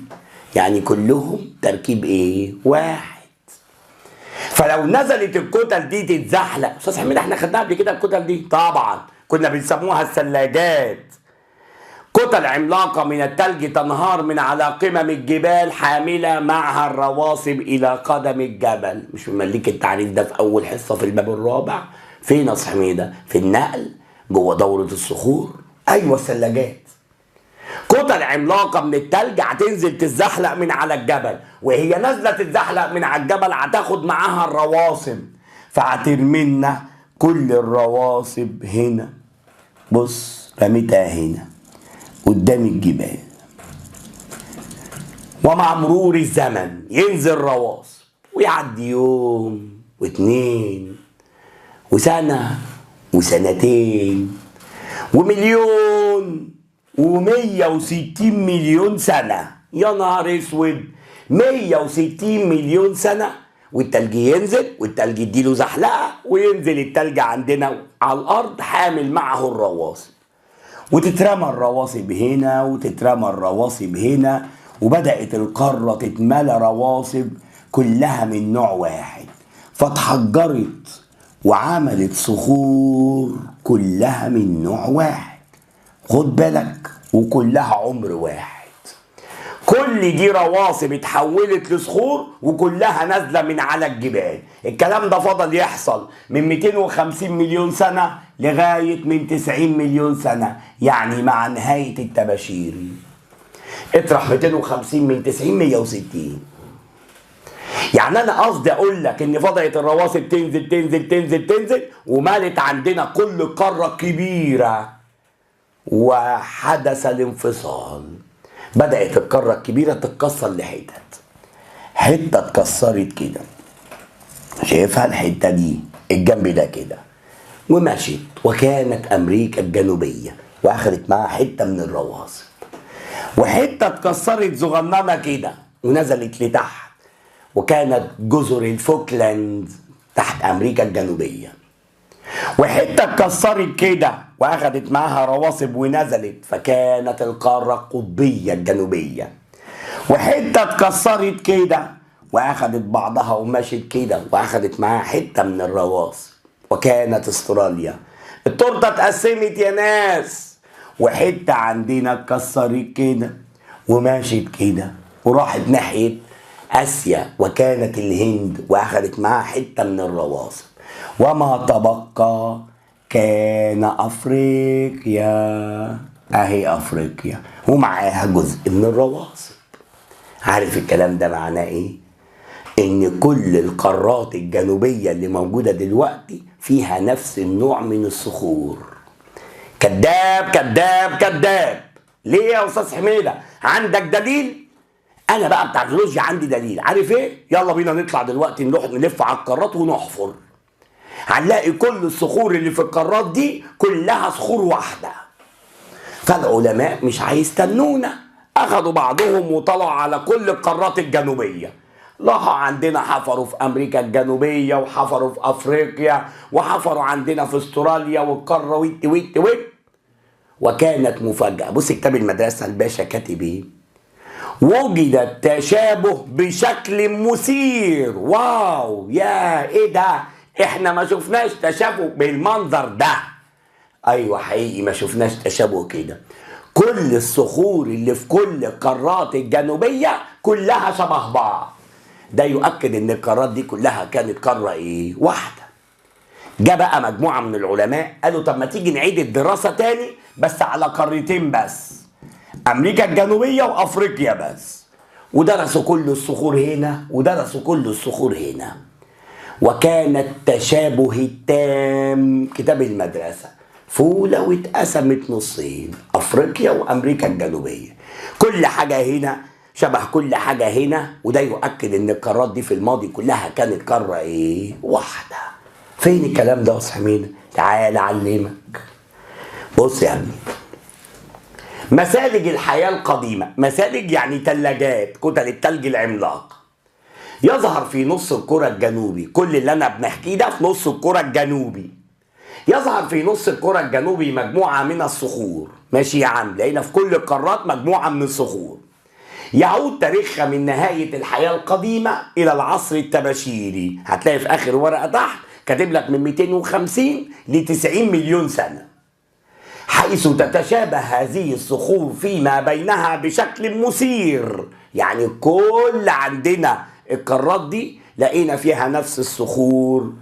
يعني كلهم تركيب ايه؟ واحد. فلو نزلت الكتل دي تتزحلق، استاذ حميد احنا خدناها قبل كده الكتل دي، طبعا كنا بنسموها الثلاجات. كتل عملاقة من التلج تنهار من على قمم الجبال حاملة معها الرواسب إلى قدم الجبل. مش مملك التعريف ده في أول حصة في الباب الرابع؟ فين يا حميدة؟ في النقل جوه دورة الصخور. أيوة الثلاجات. كتل عملاقة من التلج هتنزل تتزحلق من على الجبل، وهي نازلة تتزحلق من على الجبل هتاخد معاها الرواسب، فهترمي لنا كل الرواسب هنا. بص رميتها هنا قدام الجبال. ومع مرور الزمن ينزل رواسب ويعدي يوم واتنين وسنة وسنتين ومليون و160 مليون سنة. يا نهار اسود، 160 مليون سنة، والتلج ينزل والتلج يديله زحلقة، وينزل التلج عندنا على الأرض حامل معه الرواسب، وتترمى الرواسب هنا وتترمى الرواسب هنا، وبدأت القارة تتملى رواسب كلها من نوع واحد، فتحجرت وعملت صخور كلها من نوع واحد. خد بالك، وكلها عمر واحد. كل دي رواسب اتحولت لصخور وكلها نازله من على الجبال. الكلام ده فضل يحصل من 250 مليون سنة لغاية من 90 مليون سنة، يعني مع نهاية التباشيري. اطرح 250 من 90، 160. يعني انا قصدي اقول لك ان فضلت الرواسب تنزل تنزل تنزل تنزل، ومالت عندنا كل قارة كبيرة، وحدث الانفصال. بدأت القارة الكبيرة تتكسر لحتت، حتة اتكسرت كده، شايفها الحتة دي الجنب ده كده، ومشيت، وكانت أمريكا الجنوبية، وأخذت معاها حتة من الرواسب، وحتة اتكسرت صغننة كده ونزلت لتحت، وكانت جزر الفوكلاند تحت أمريكا الجنوبية، وحتة اتكسرت كده واخدت معاها رواسب ونزلت، فكانت القارة القطبيه الجنوبية، وحتة اتكسرت كده واخدت بعضها ومشت كده واخدت معاها حتة من الرواسب، وكانت استراليا. التورتة اتقسمت يا ناس، وحتة عندنا اتكسرت كده ومشت كده وراحت ناحية اسيا، وكانت الهند، واخدت معاها حتة من الرواسب، وما تبقى كان افريقيا. اهي افريقيا ومعاها جزء من الرواسب. عارف الكلام ده معناه ايه؟ ان كل القارات الجنوبية اللي موجودة دلوقتي فيها نفس النوع من الصخور. كذاب كذاب كذاب. ليه يا استاذ حميدة؟ عندك دليل؟ انا بقى بتاع جيولوجيا عندي دليل. عارف ايه؟ يلا بينا نطلع دلوقتي نروح نلف على القارات ونحفر. هنلاقي كل الصخور اللي في القارات دي كلها صخور واحدة. فالعلماء مش هيستنونا، اخدوا بعضهم وطلعوا على كل القارات الجنوبية. راحوا عندنا حفروا في امريكا الجنوبية، وحفروا في افريقيا، وحفروا عندنا في استراليا والقارة ويت ويت ويت. وكانت مفاجأة. بص كتاب المدرسة الباشا كاتب ايه؟ وجد التشابه بشكل مثير. wow، يا ايه ده؟ احنا ما شفناش تشابه بالمنظر ده. ايوه حقيقي ما شفناش تشابه كده. كل الصخور اللي في كل القارات الجنوبية كلها شبه بعض. ده يؤكد ان القارات دي كلها كانت قارة ايه؟ واحدة. جه بقى مجموعة من العلماء قالوا طب ما تيجي نعيد الدراسة تاني بس على قارتين بس، امريكا الجنوبية وافريقيا بس. ودرسوا كل الصخور هنا ودرسوا كل الصخور هنا، وكان التشابه التام. كتاب المدرسة فولة واتقسمت نصين، افريقيا وامريكا الجنوبية. كل حاجة هنا شبه كل حاجة هنا، وده يؤكد ان القارات دي في الماضي كلها كانت قارة ايه؟ واحدة. فين الكلام ده يا صاحبينا؟ تعال اعلمك. بص يا ابني، مسالج الحياة القديمة، مسالج يعني ثلاجات، كتل الثلج العملاق، يظهر في نص الكرة الجنوبي. كل اللي انا بنحكيه ده في نص الكرة الجنوبي. يظهر في نص الكرة الجنوبي مجموعة من الصخور. ماشي يا عم، لقينا في كل القارات مجموعة من الصخور يعود تاريخها من نهاية الحياة القديمة إلى العصر التباشيري. هتلاقي في آخر ورقة تحت كاتب لك من 250 ل 90 مليون سنة، حيث تتشابه هذه الصخور فيما بينها بشكل مثير. يعني كل عندنا القارات دي لقينا فيها نفس الصخور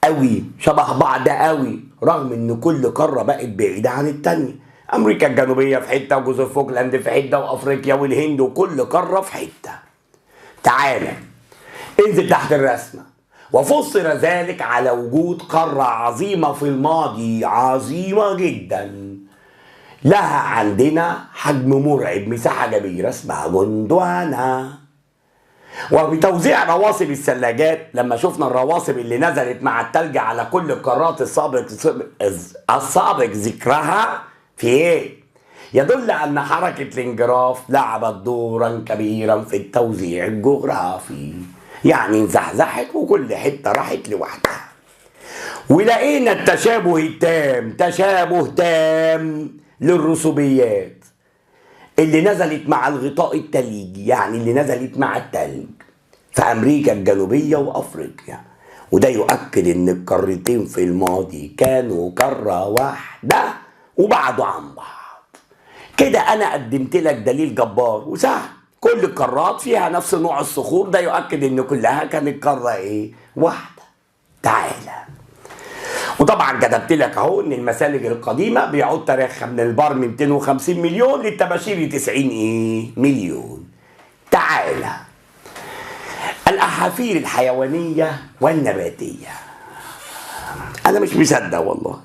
قوي، شبه بعض قوي، رغم ان كل قارة بقت بعيدة عن التانية. امريكا الجنوبية في حتة، وجزر فوكلاند في حتة، وافريقيا والهند، وكل قارة في حتة. تعالى انزل تحت الرسمة. وفسر ذلك على وجود قارة عظيمة في الماضي، عظيمة جدا، لها عندنا حجم مرعب، مساحة كبيرة، اسمها جندوانا. وبتوزيع رواسب الثلاجات، لما شفنا الرواسب اللي نزلت مع التلج على كل القارات السابق ذكرها في ايه؟ يدل ان حركة الانجراف لعبت دورا كبيرا في التوزيع الجغرافي. يعني انزحزحت وكل حتة راحت لوحدها. ولقينا التشابه التام، تشابه تام للرسوبيات اللي نزلت مع الغطاء التلجي، يعني اللي نزلت مع التلج في امريكا الجنوبية وافريقيا. وده يؤكد ان القارتين في الماضي كانوا قارة واحدة وبعدوا عن بعض. كده انا قدمت لك دليل جبار وسهل، كل القارات فيها نفس نوع الصخور، ده يؤكد ان كلها كانت قارة ايه؟ واحدة. تعالى، وطبعا كتبت لك اهو ان المسالج القديمة بيعود تاريخها من البرم 250 مليون للتباشيري 90 ايه؟ مليون. تعالى، الاحافير الحيوانية والنباتيه. انا مش مصدق والله.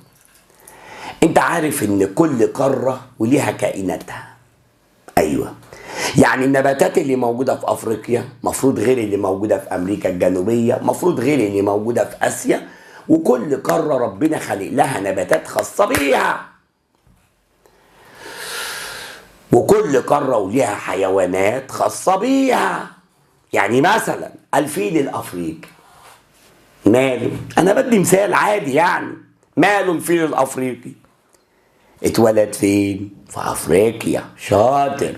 انت عارف ان كل قارة وليها كائناتها. ايوه، يعني النباتات اللي موجودة في افريقيا مفروض غير اللي موجودة في امريكا الجنوبية، مفروض غير اللي موجودة في اسيا، وكل قارة ربنا خلق لها نباتات خاصة بيها، وكل قارة وليها حيوانات خاصة بيها. يعني مثلا الفيل الافريقي ماله؟ انا بدي مثال عادي يعني. ماله الفيل الافريقي؟ اتولد فين؟ في افريقيا، شاطر.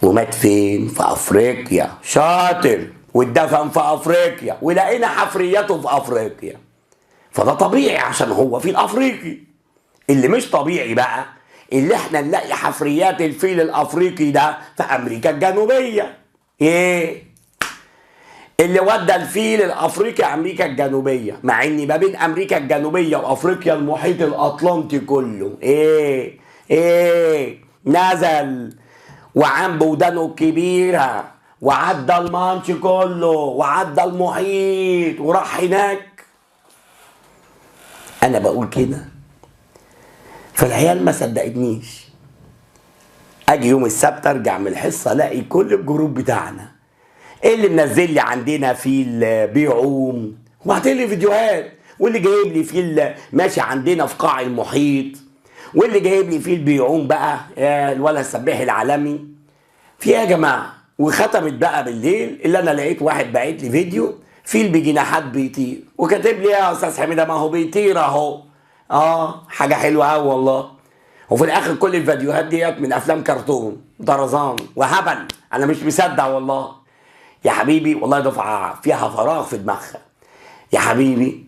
ومات فين؟ في افريقيا، شاطر. واتدفن في افريقيا، ولقينا حفرياته في افريقيا. فده طبيعي عشان هو فيل افريقي. اللي مش طبيعي بقى اللي احنا نلاقي حفريات الفيل الافريقي ده في امريكا الجنوبية. ايه اللي ودى الفيل الافريقي امريكا الجنوبية، مع ان ما بين امريكا الجنوبية وافريقيا المحيط الاطلنطي كله؟ ايه ايه نزل وعام بودانه الكبيرة وعدى المانش كله وعدى المحيط وراح هناك. انا بقول كده فالعيال ما صدقتنيش. اجي يوم السبت ارجع من الحصة الاقي كل ال group بتاعنا اللي منزل لي عندنا فيل بيعوم، وبعتين لي فيديوهات، واللي جايب لي فيل ماشي عندنا في قاع المحيط، واللي جايب لي فيل بيعوم بقى الولد السباح العالمي. في ايه يا جماعة؟ وختمت بقى بالليل اللي انا لقيت واحد باعت لي فيديو فيل بجناحات بيطير، وكاتب لي يا استاذ حميده ما هو بيطير اهو. حاجة حلوة قوي والله. وفي الاخر كل الفيديوهات ديت من افلام كرتون طرزان وهبل، انا مش مصدق والله يا حبيبي. والله دفعه فيها فراغ في دماغها يا حبيبي.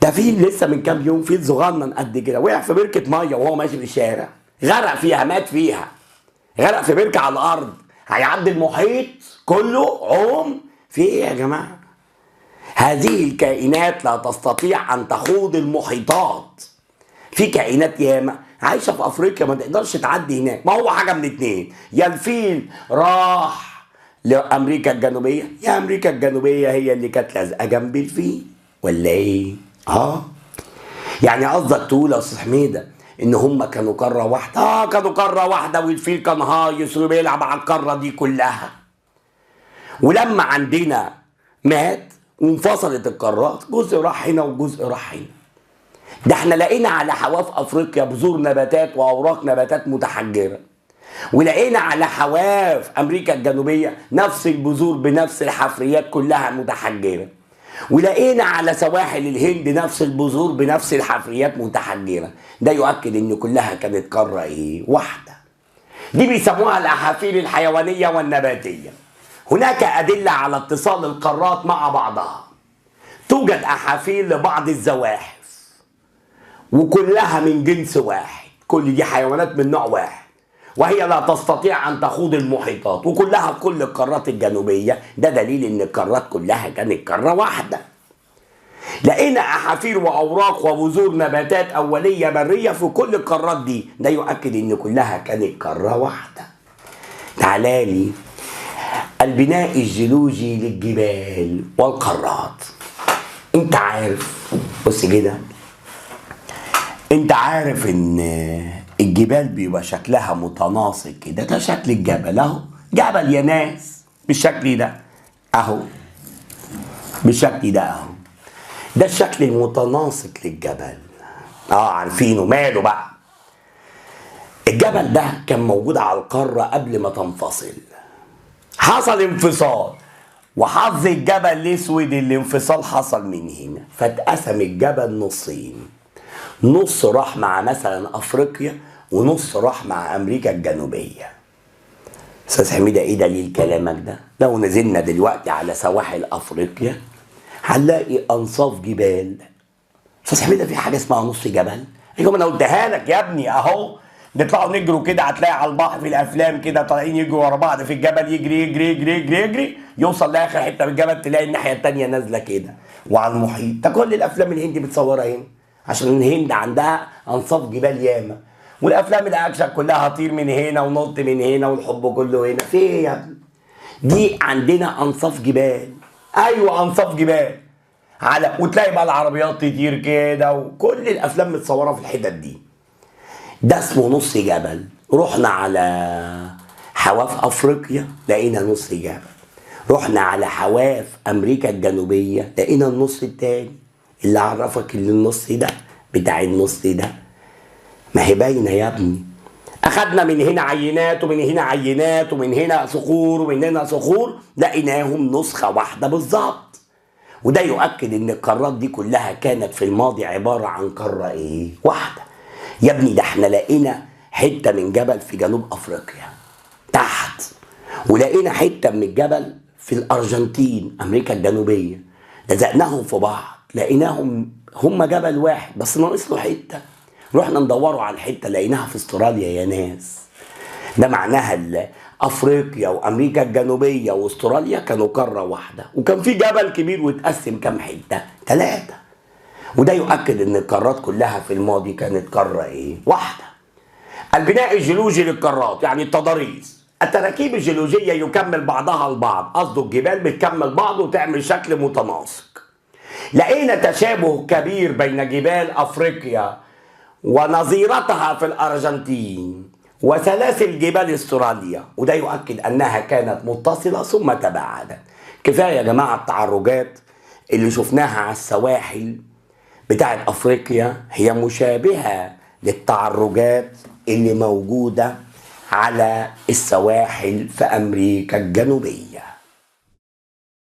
ده فيل لسه من كام يوم، فيل صغنن قد كده وقع في بركة مية وهو ماشي في الشارع، غرق فيها، مات فيها، غرق في بركة على الارض، هيعدي المحيط كله عوم. في ايه يا جماعة؟ هذه الكائنات لا تستطيع ان تخوض المحيطات. في كائنات ياما عايشه في افريقيا ما تقدرش تعدي هناك. ما هو حاجة من اتنين، يا الفيل راح لامريكا الجنوبية، يا امريكا الجنوبية هي اللي كانت لازقه جنب الفيل، ولا ايه؟ يعني قصدك تقول يا استاذ حميده ان هم كانوا قارة واحدة؟ كانوا قارة واحدة، والفيل كان هايص وبيلعب على القارة دي كلها. ولما عندنا مات وانفصلت القارات، جزء راح هنا وجزء راح هنا. ده احنا لقينا على حواف افريقيا بذور نباتات واوراق نباتات متحجره، ولقينا على حواف امريكا الجنوبية نفس البذور بنفس الحفريات كلها متحجره، ولقينا على سواحل الهند نفس البذور بنفس الحفريات متحجره. ده يؤكد ان كلها كانت قارة ايه؟ واحدة. دي بيسموها الاحافير الحيوانية والنباتيه. هناك ادلة على اتصال القارات مع بعضها. توجد احافير لبعض الزواحف وكلها من جنس واحد، كل دي حيوانات من نوع واحد، وهي لا تستطيع ان تخوض المحيطات، وكلها في كل القارات الجنوبية. ده دليل ان القارات كلها كانت قارة واحدة. لقينا احافير واوراق وبذور نباتات اوليه برية في كل القارات دي، ده يؤكد ان كلها كانت قارة واحدة. تعالى لي البناء الجيولوجي للجبال والقارات. انت عارف، بص كده، انت عارف ان الجبال بيبقى شكلها متناسق كده. ده شكل الجبل اهو، جبل يا ناس بالشكل ده اهو، بالشكل ده اهو، ده الشكل المتناسق للجبل. عارفينه، ماله بقى؟ الجبل ده كان موجود على القارة قبل ما تنفصل. حصل انفصال، وحظ الجبل الاسود الانفصال حصل من هنا، فاتقسم الجبل نصين، نص راح مع مثلا افريقيا ونص راح مع امريكا الجنوبية. استاذ حميده ايه دليل كلامك ده؟ لو نزلنا دلوقتي على سواحل افريقيا هنلاقي انصاف جبال. استاذ حميده في حاجة اسمها نص جبل؟ ايوه ما انا قلتها لك يا ابني اهو. نطلعوا نجروا كده، هتلاقي على البحر في الافلام كده طالعين يجروا ورا بعض في الجبل، يجري يجري يجري يجري يجري، يوصل لاخر حتة من الجبل تلاقي الناحية الثانية نازله كده وعلى المحيط. ده كل الافلام الهندي بتصورها هنا، عشان الهند عندها انصاف جبال ياما، والافلام الاكشن كلها طير من هنا ونط من هنا والحب كله هنا. في ايه يا ابني؟ دي عندنا انصاف جبال. ايوه انصاف جبال على، وتلاقي بقى العربيات تطير كده، وكل الافلام متصورة في الحتت دي. ده اسمه نص جبل. رحنا على حواف افريقيا لقينا نص جبل، رحنا على حواف امريكا الجنوبية لقينا النص التاني. اللي عرفك اللي النص ده بتاع النص ده؟ ما هي باينة يا ابني. اخدنا من هنا عينات ومن هنا عينات ومن هنا صخور ومن هنا صخور، لقيناهم نسخه واحدة بالظبط. وده يؤكد ان القارات دي كلها كانت في الماضي عبارة عن قارة ايه؟ واحدة. يا ابني ده احنا لقينا حتة من جبل في جنوب افريقيا تحت، ولقينا حتة من الجبل في الارجنتين امريكا الجنوبية، لزقناهم في بعض لقيناهم هم جبل واحد بس ناقص له حتة. رحنا ندوروا على الحتة لقيناها في استراليا يا ناس. ده معناها افريقيا وامريكا الجنوبية واستراليا كانوا قارة واحدة، وكان في جبل كبير واتقسم كام حتة؟ 3. وده يؤكد ان القارات كلها في الماضي كانت قارة ايه؟ واحدة. البناء الجيولوجي للقارات يعني التضاريس، التراكيب الجيولوجيه يكمل بعضها البعض، قصده الجبال بتكمل بعض وتعمل شكل متناسق. لقينا تشابه كبير بين جبال افريقيا ونظيرتها في الارجنتين وسلاسل جبال استراليا، وده يؤكد انها كانت متصلة ثم تباعدت. كفاية يا جماعة التعرجات اللي شفناها على السواحل بتاعت أفريقيا هي مشابهة للتعرجات اللي موجودة على السواحل في أمريكا الجنوبية.